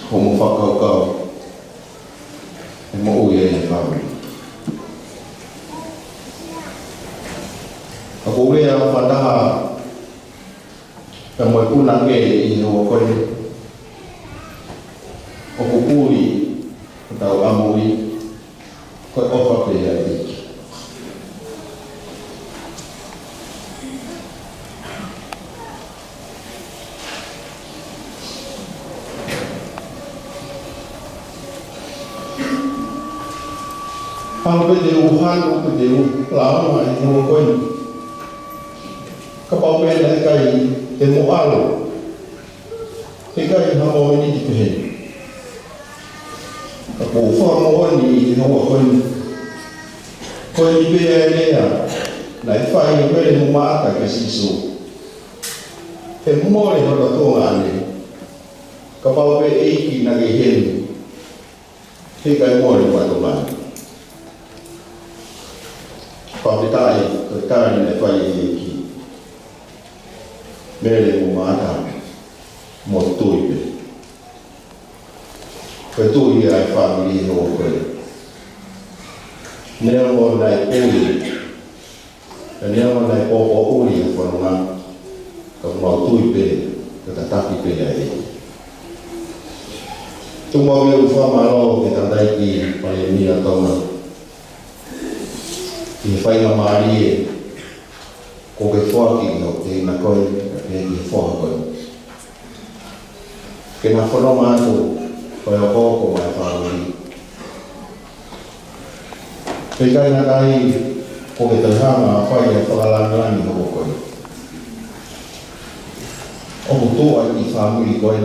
hoʻomo fakakaukau ʻe moʻui ai e fāmili. Ka ko e lea fakataha pea mo e punake ʻi he ʻaho ko eni, ʻoku puli hotau ʻamui, ko e ʻofa pē ʻa e ʻEiki. Pau pē te u hanu, pē te u lāunga ʻi he ʻaho ko eni. Kapau pē naʻe ʻikai te mo ʻalu, heʻikai ha mōmeniti pehē. Ka ʻoku ou fakamoʻoni ʻi he ʻaho ko eni, ko eni pē ʻa e lea naʻe fai ʻe Mele mo Maʻata kia Sīsū: He mole hoto tuongaʻane. Kapau pē ʻEiki naʻa ke ʻi heni, heʻikai mole hoku tuongaʻane. Fakafetaʻi, ko e tali naʻe fai ʻe he ʻEiki: Mele mo Maʻata, mou tui pē. Ko e tui ia ʻa e fāmili he ʻaho ko eni. Neongo naʻe puli, pea neongo naʻe poupouʻi e fononga, ka mau tui pē, ka tataki pē ʻa e ʻEiki. Tuku muʻa ke u fakamālō ki he Tangataʻeiki Palēmia Tonga ʻi he faingamālie ʻoku ke foaki ʻi hoʻo tehina ko ē, pea pehē ki he foha ko ē, ke na fononga atu ko e okooko maʻa e fāmili. Pea ʻikai ngata ai, ʻoku ke toe hanga ʻo fai ʻa e fakalāngilangi ʻi he houa ko ē. ʻOku tuʻu ʻa e kiʻi fāmili ko ē,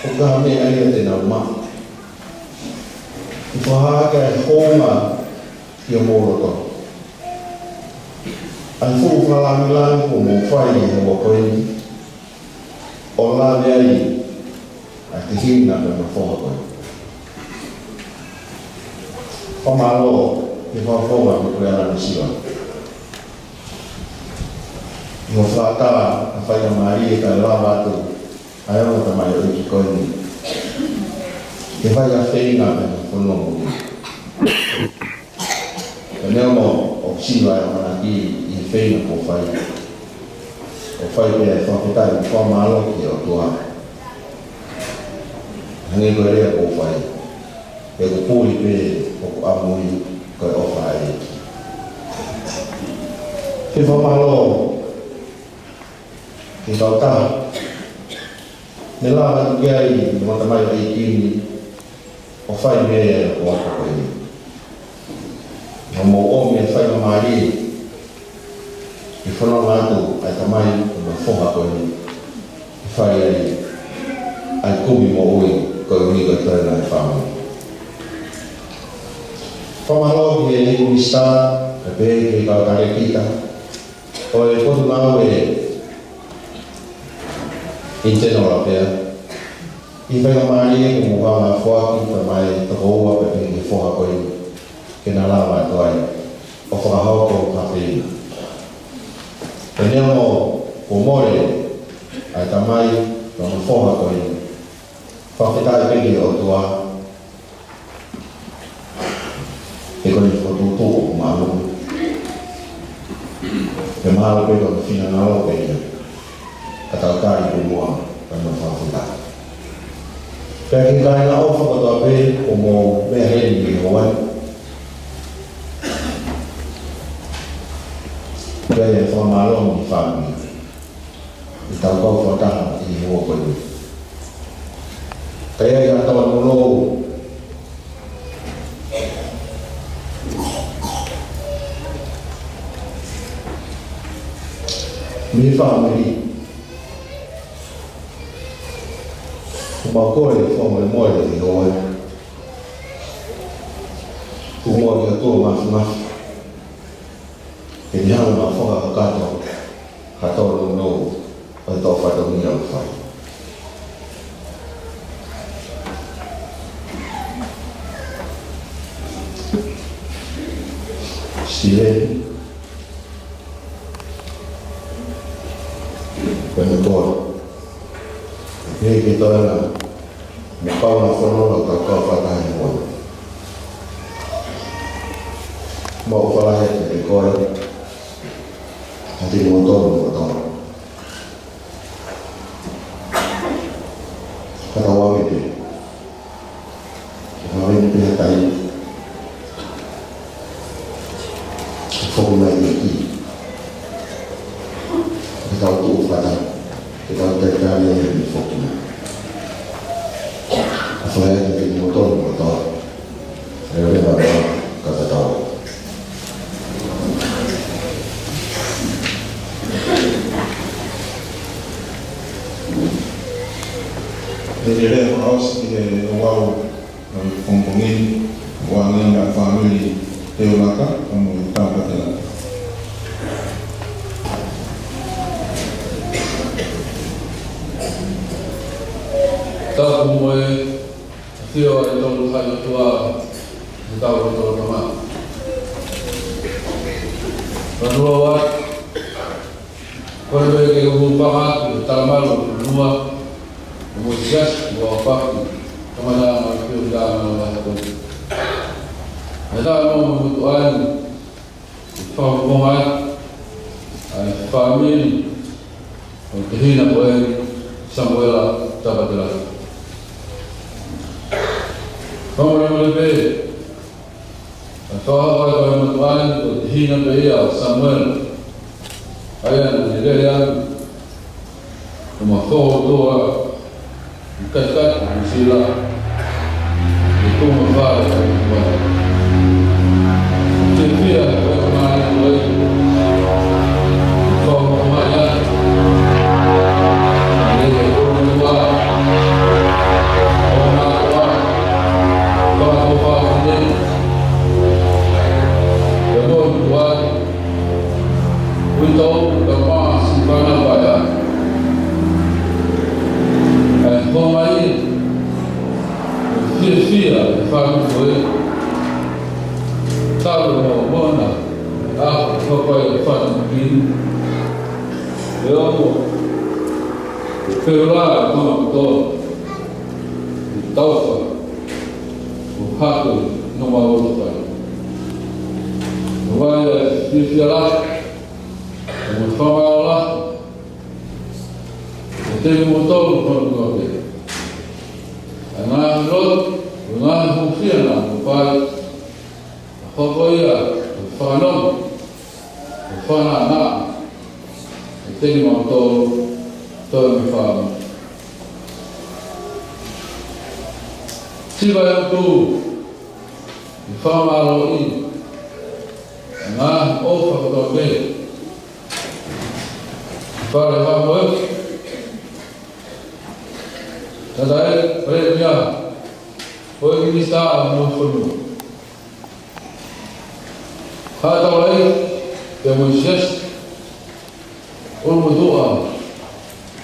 ʻoku ʻikai ha meʻa ia te nau maʻu. ʻOku fakahā ʻa e hounga ki homou loto. ʻA e fuʻu fakalāngilangi kuo mou fai ʻi he houa ko eni, ʻo lave ai ʻa e tehina pea mo e foha ko ē. Fakamālō ki he fakafofonga ʻo Puleʻanga Nuʻu Sila ʻi hoʻo fakatā ʻa e faingamālie kae lava atu ʻa e ongo tamaioʻeiki ko eni ke fai ʻa e feinga pea mo e fononga. Pea neongo ʻoku siva ʻa e ʻamanaki ʻi he feinga kuo fai, ʻoku fai pē ʻa e fakafetaʻi mo e fakamālō ki he ʻOtua. Hangē ko e lea kuo fai, he ʻoku puli pē hoku ʻamui ko e ʻofa ʻa e ʻEiki. Ke fakamālō ki he kautaha ne lava atu ki ai ʻa e ongo tamaioʻeiki ni ʻo fai mei ai ʻa e ʻofa ko eni. Naʻa mou ʻomi ʻa e faingamālie ke fononga atu ʻa e tamai mo e foha ko eni, ke fai ai ʻa e kumi moʻui koeʻuhi ko e toenga ʻo e fāmili. Fakamālō ki he Leʻi Minisitā, pea pehē ki he kau talēkita ʻo e Potungāue in general pea ʻi he faingamālie kuo mou hanga ʻo foaki pea mo e tokoua pea pehē ki he foha ko eni, ke na lava atu ai ʻo fakahoko ha feinga. Pea neongo kuo mole ʻa e tamai pea mo e foha ko eni, fakafetaʻi pē ki he ʻOtua, he ko e fokotuʻutuʻu ʻoku māʻolunga. Pea mahalo pē ko e finangalo pē ia, ka tau tali muʻa pea mo e fakafetaʻi. Pea ki he kāinga ʻofa kotoa pē ʻoku mou meʻa heni ʻi he houa ni, pea ʻi he fakamālō mo e fāmili ʻi he tau kau fakataha ʻi he houa ko eni. Ka ʻi ai ha tōnounou mei he fāmili, ʻoku mau kole fakamolemole ʻi he houa ni. Tuku muʻa ki he ʻOtua Māfimafi ke ne hanga ʻo fakakakato ha tōnounou ʻo e tō fatongia ʻoku fai. Sile, pea mo Paula, pehē ki he toenga mo e kau fanongo ʻo e tau kau fakataha ʻi he houa ni. Mau ʻofa lahi atu kiate koe, kiate kimoutolu kotoa. Ka tau ame pē. Ka tau ame pē ha taimi. Ke foki mai e ʻEiki. Ke tau tuʻu fakataha. Ke tau talitali ʻa e ʻEiki foki mai. ʻOfa lahi atu kiate kimoutolu kotoa. Leveleva pea ka tatau. Leveleva ʻosi ki he ouau ʻo e pongipongi ni, ʻoange maʻa e fāmili Teulaka, pea mo e Tapatela. Tapu mo e ʻafio ʻa e Tolu Tahaʻi ʻOtua ʻi hotau lotolotonga. Ka tuʻu atu, kole pē ke u hūfanga atu he talamalu ʻo e fonua, mo e siasi, mo e ʻaofaki, kae ʻumaʻā ʻa e ʻAfio ʻi he Laʻā mo e Laʻā ko ē. He taʻemomoʻi atu ai, ʻi he fakafofonga ʻa e fāmili ʻo e tehina ko eni, Samuela Tapatela. Fakamolemole pē, ʻa Fakahoko ʻa e motuʻa ni ko Tehina pē ia ʻo Samuela. ʻA ia naʻa ne lele atu, ʻo ma fōtua, ʻi kakai ʻo Nuʻusila, ʻi he tuʻunga fale ʻo e motuʻa. Fiefia ʻa e motuʻa ni ko e, ʻi he fōtua mai ʻa e, ʻa e motuʻa, ʻo na ua, ʻo na ua, ʻa e motuʻa, ui tau ka mā si pana paea. ʻE homa ia, ʻe fiefia e fānau ko ē. Tau mo mona, ʻa ko pae e fānau ki. ʻE o mo, ʻe peula e tama koto. ʻE taufa, ʻo hake, no ma o pai. ʻO vai e fiefia la, ʻo mo fama la, ʻo te mo tau no kono kono pē. ʻA ngā hilo, ʻa ngā hūfia na mo pai, ʻa hoko ia, ʻo fano, ʻo fana na, ʻo te mo tau, tau mo fama. Siva e tu, ʻi fakamālō ʻi, ʻa ngā ʻofa kotoa pē. Fale Hamoe. Tata e, Palēmia. Ko e Minisitā ʻa e Fonua. Haʻa Taulai, pea mo Siasi. ʻUlumotuʻa,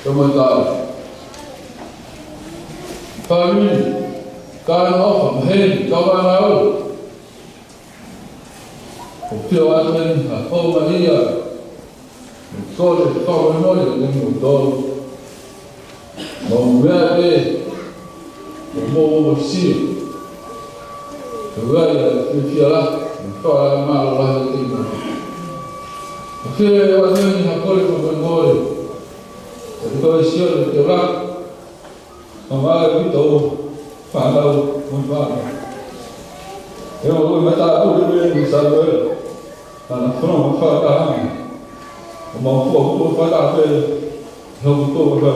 pea mo Tau. Fāmili, kāinga ʻofa, maheni, kaungāngāue. ʻOku ou ʻoatu eni ha houngaʻia, mo e kole fakamolemole kiate kimoutolu. Mou meʻa pē, ʻo mou ongosia. Ko ia ʻa e fiefia la, mo e fakamālō lahi kiate kimoutolu. ʻOku ou ʻoatu eni ha kole fakamolemole, kiate kimoutolu, ʻa e kau ʻi Sione, Teulaka, ʻa e kau ʻi Tau, fānau, mo e fānau. ʻE o, ʻo e matāpule pē ʻi Samuela. Naʻa na fononga fakataha ange. ʻO mau fua, fua fakataha pē, he ʻoku tō pē.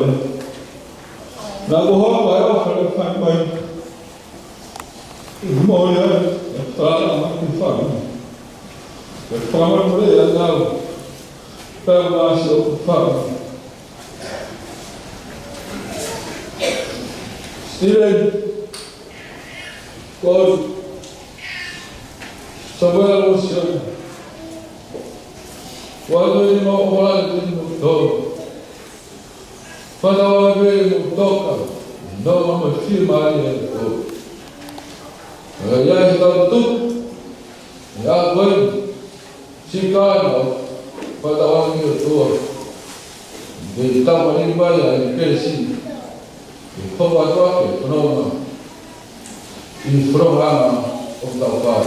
Naʻa ko hapa e ʻofa le fai mai. ʻI mo ia, e fala ma ki fai. E fala ma le ia nau. Pea ma si o fai. Steven, Paul, Samuela mo Sione. Kuo ʻoatu eni ʻemau ʻofa lahi kiate kimoutolu. Fakatauange pē ʻoku mou toka, no ma mo fie mai e to. Ka ʻi ai ha tau tuku, ʻi he ʻaho ko eni, Siʻi kāinga, fakatauange ki he ʻOtua. Ke tau mai mai ʻa e kelesi. Ke hoko atu ʻa e fononga. ʻI he fononga ʻoku tau fai.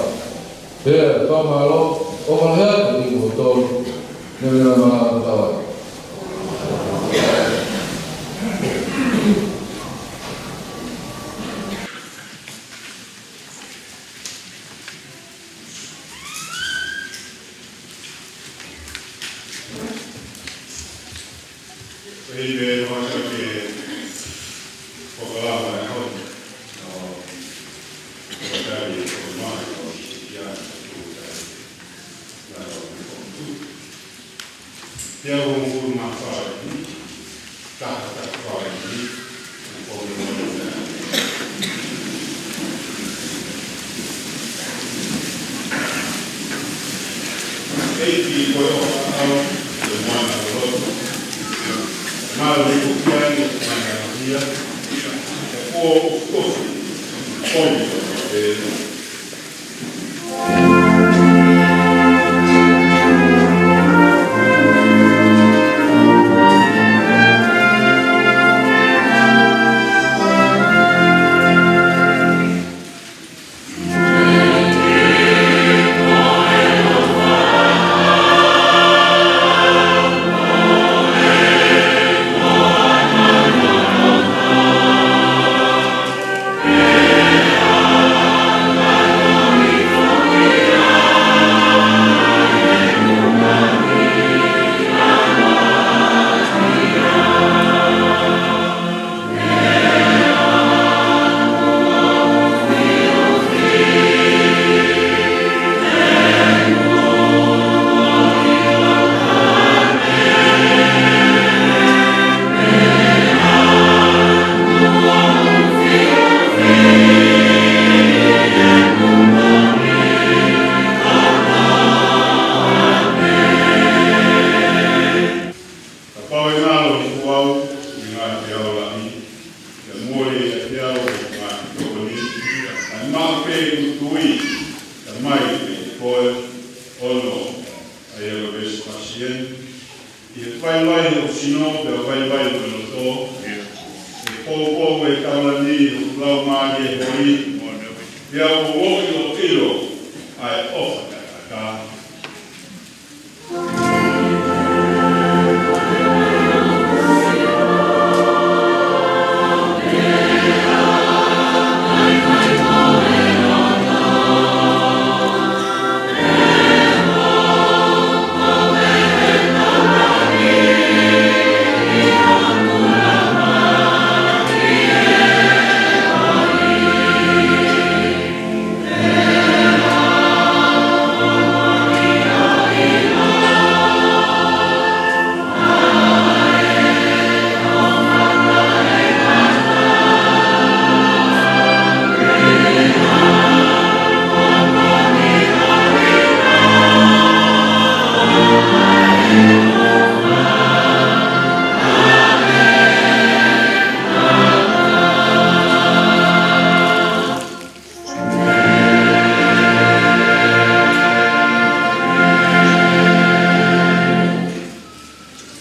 Pea fakamālō, ʻofa lahi atu kiate kimoutolu. Meʻa meʻa ma tau ai. Pea ʻi he ʻofa ke polokalama e honi, ʻo, ʻo tali, ʻo mai, ʻo ia, ʻo tali, na, ʻo, ʻo, ʻo, Pea ʻoku mou mafai ni, taha taha fai ni, ʻoku mou mafai ni. ʻEiki ko e ʻofa ʻaʻau, ko e mana ʻo loto. Mālō ni ko kia ni, mana ia. Ko, ko, ko, ko, ʻEiki, tui, Tamai, pea ko e ono ʻa e ʻelavesi pasieni, ʻi he vaivai ʻo e sino, pea vaivai ʻo e loto, ʻi he poupou ʻo e taulani ʻo e laumālie holi, pea ʻoku mou ʻilo ʻa e ʻofa taʻengata.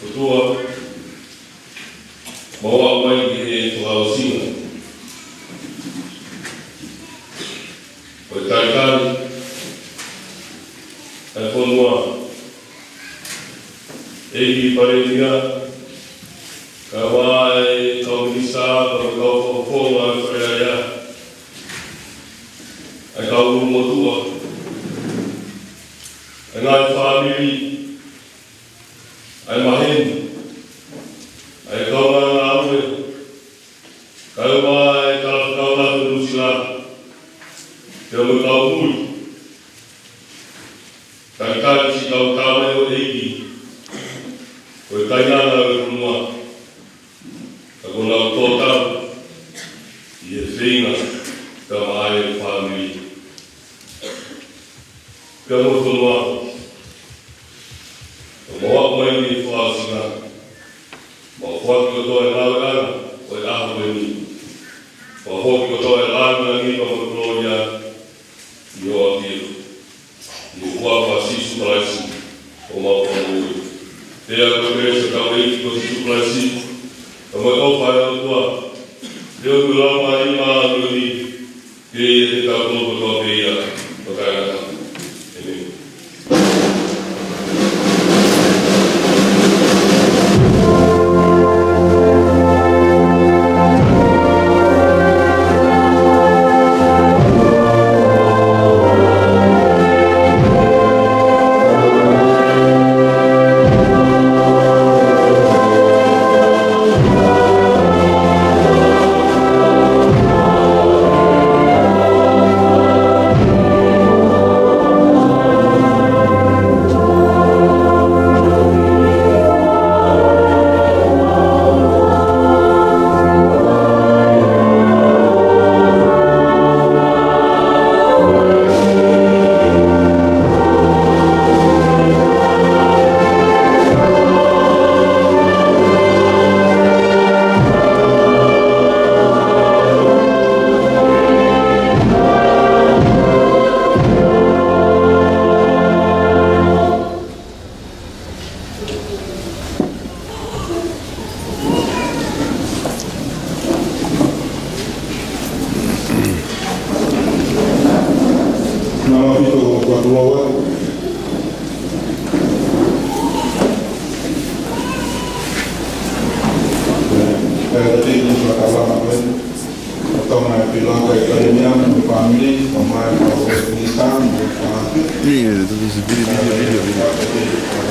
ʻOtua, mau aʻu mai ki he fakaʻosinga ʻo e talitali ʻa e fonua, ʻEiki Palēmia, kae ʻumaʻā e kau minisitā, kau, kau fakafofonga ʻo e Fale Alea, ʻa e kau ʻulumotuʻa, ʻa e ngaahi fāmili, ʻa e maheni, ʻa e kaungā ngāue, kae ʻumaʻā e kau fakafofonga ʻo Nuʻu Sila, pea mo e kau muli. Talitali siʻi kau tamaioʻeiki, ko e kainanga ʻo e fonua, ka kuo nau tō tau ʻi he feinga ke maʻa e fāmili. Pea mo e fonua, ʻo mau aʻu mai ki he fakaʻosinga, mau foaki kotoa e ngāueʻanga ʻo e ʻaho ko eni. Mau foaki kotoa e lāngilangi pea mo e kolōlia ʻi ho ʻafio. ʻI he huafa ʻo Sīsū Kalaisi, ko homau Fakamoʻui. Pea ko e kelesi ʻa hotau ʻEiki ko Sīsū Kalaisi, pea mo e ʻofa ʻa e ʻOtua, pea mo e Laumālie Māʻoniʻoni, ke ʻiate kitautolu kotoa pē ia, ʻo taʻengata. ʻĒmeni. Nā mafito ko atu lau atu. Pea te tiki ni ka tala na pē. Tonga e pila ka i kari ni amu mo e fāmili, ko mai ka o e ni sa mo e fā. Video, video, video, video, video.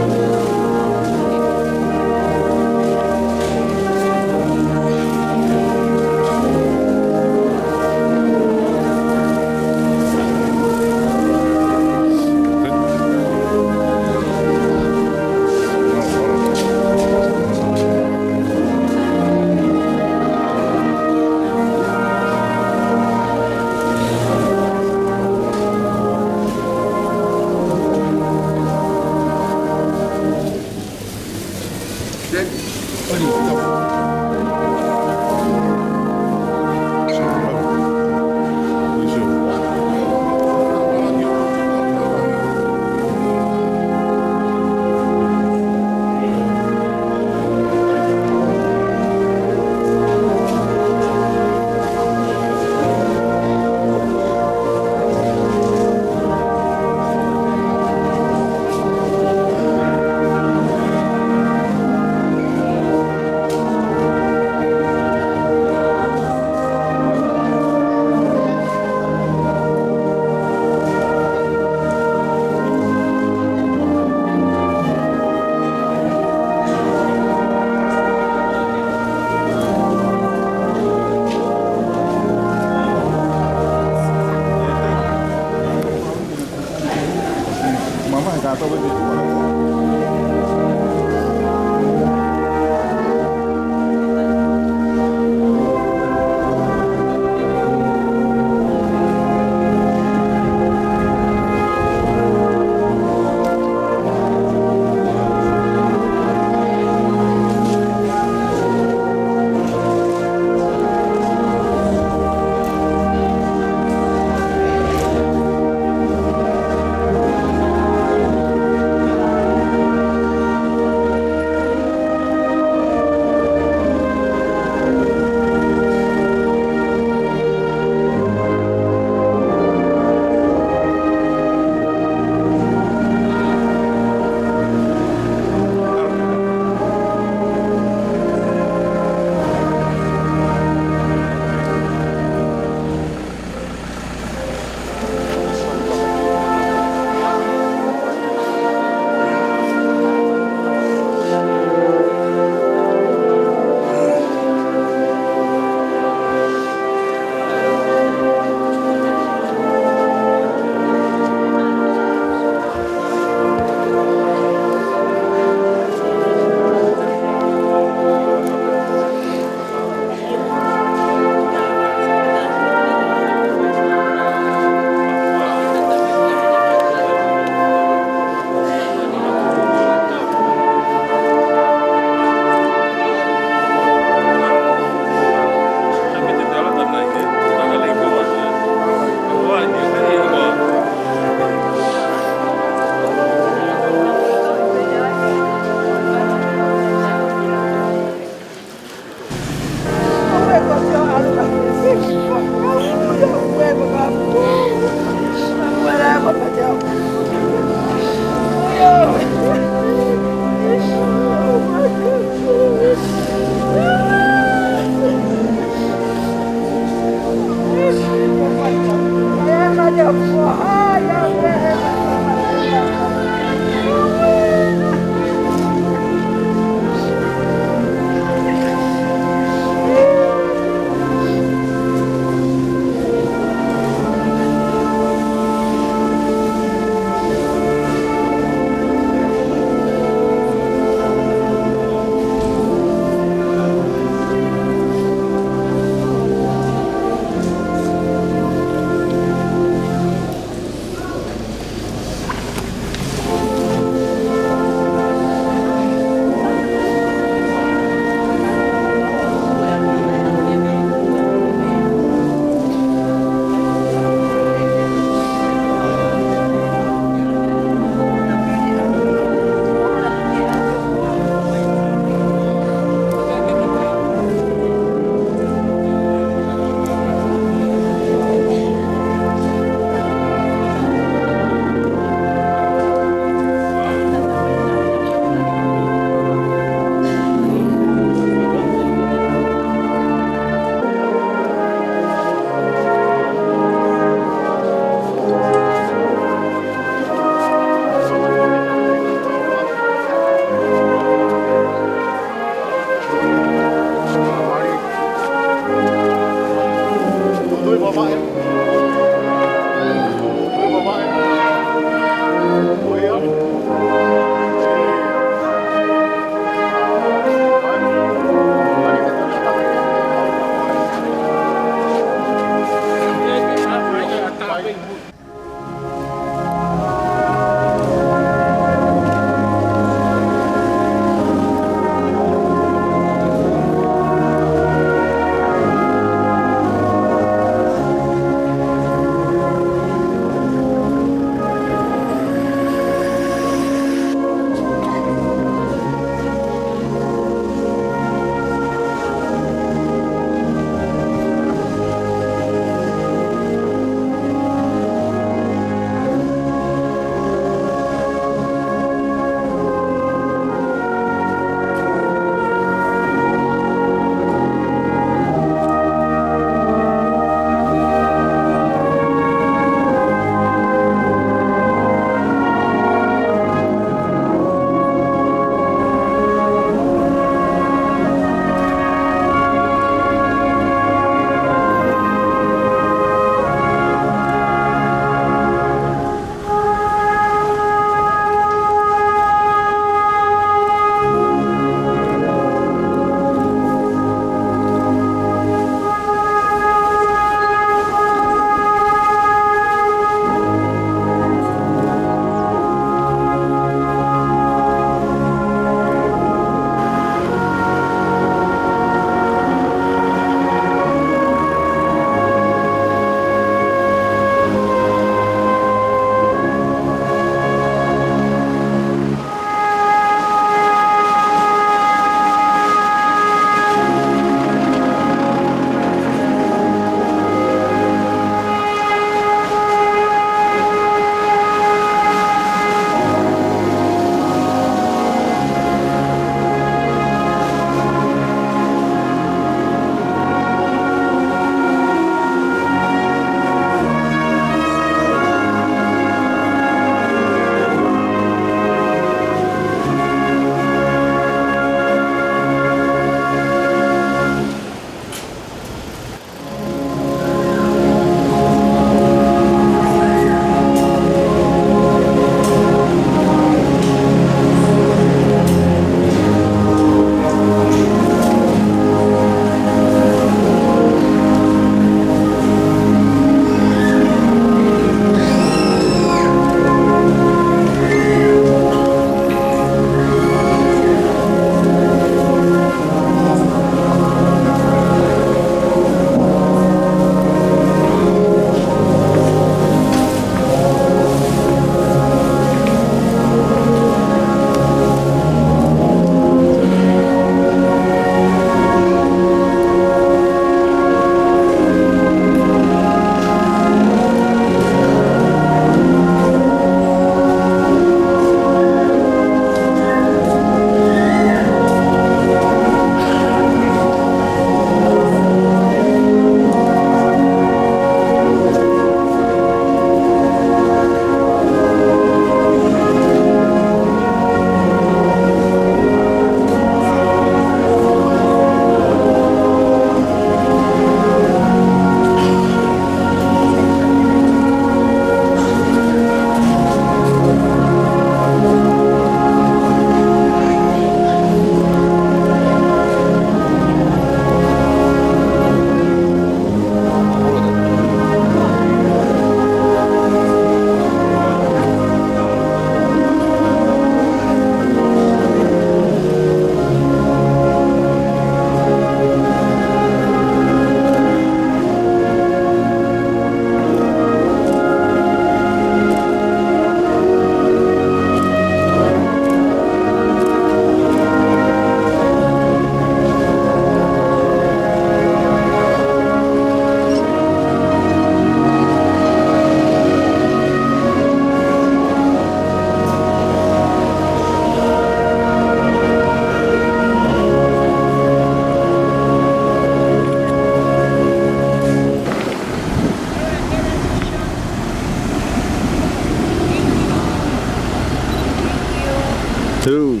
Ooh.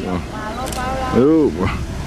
Ooh.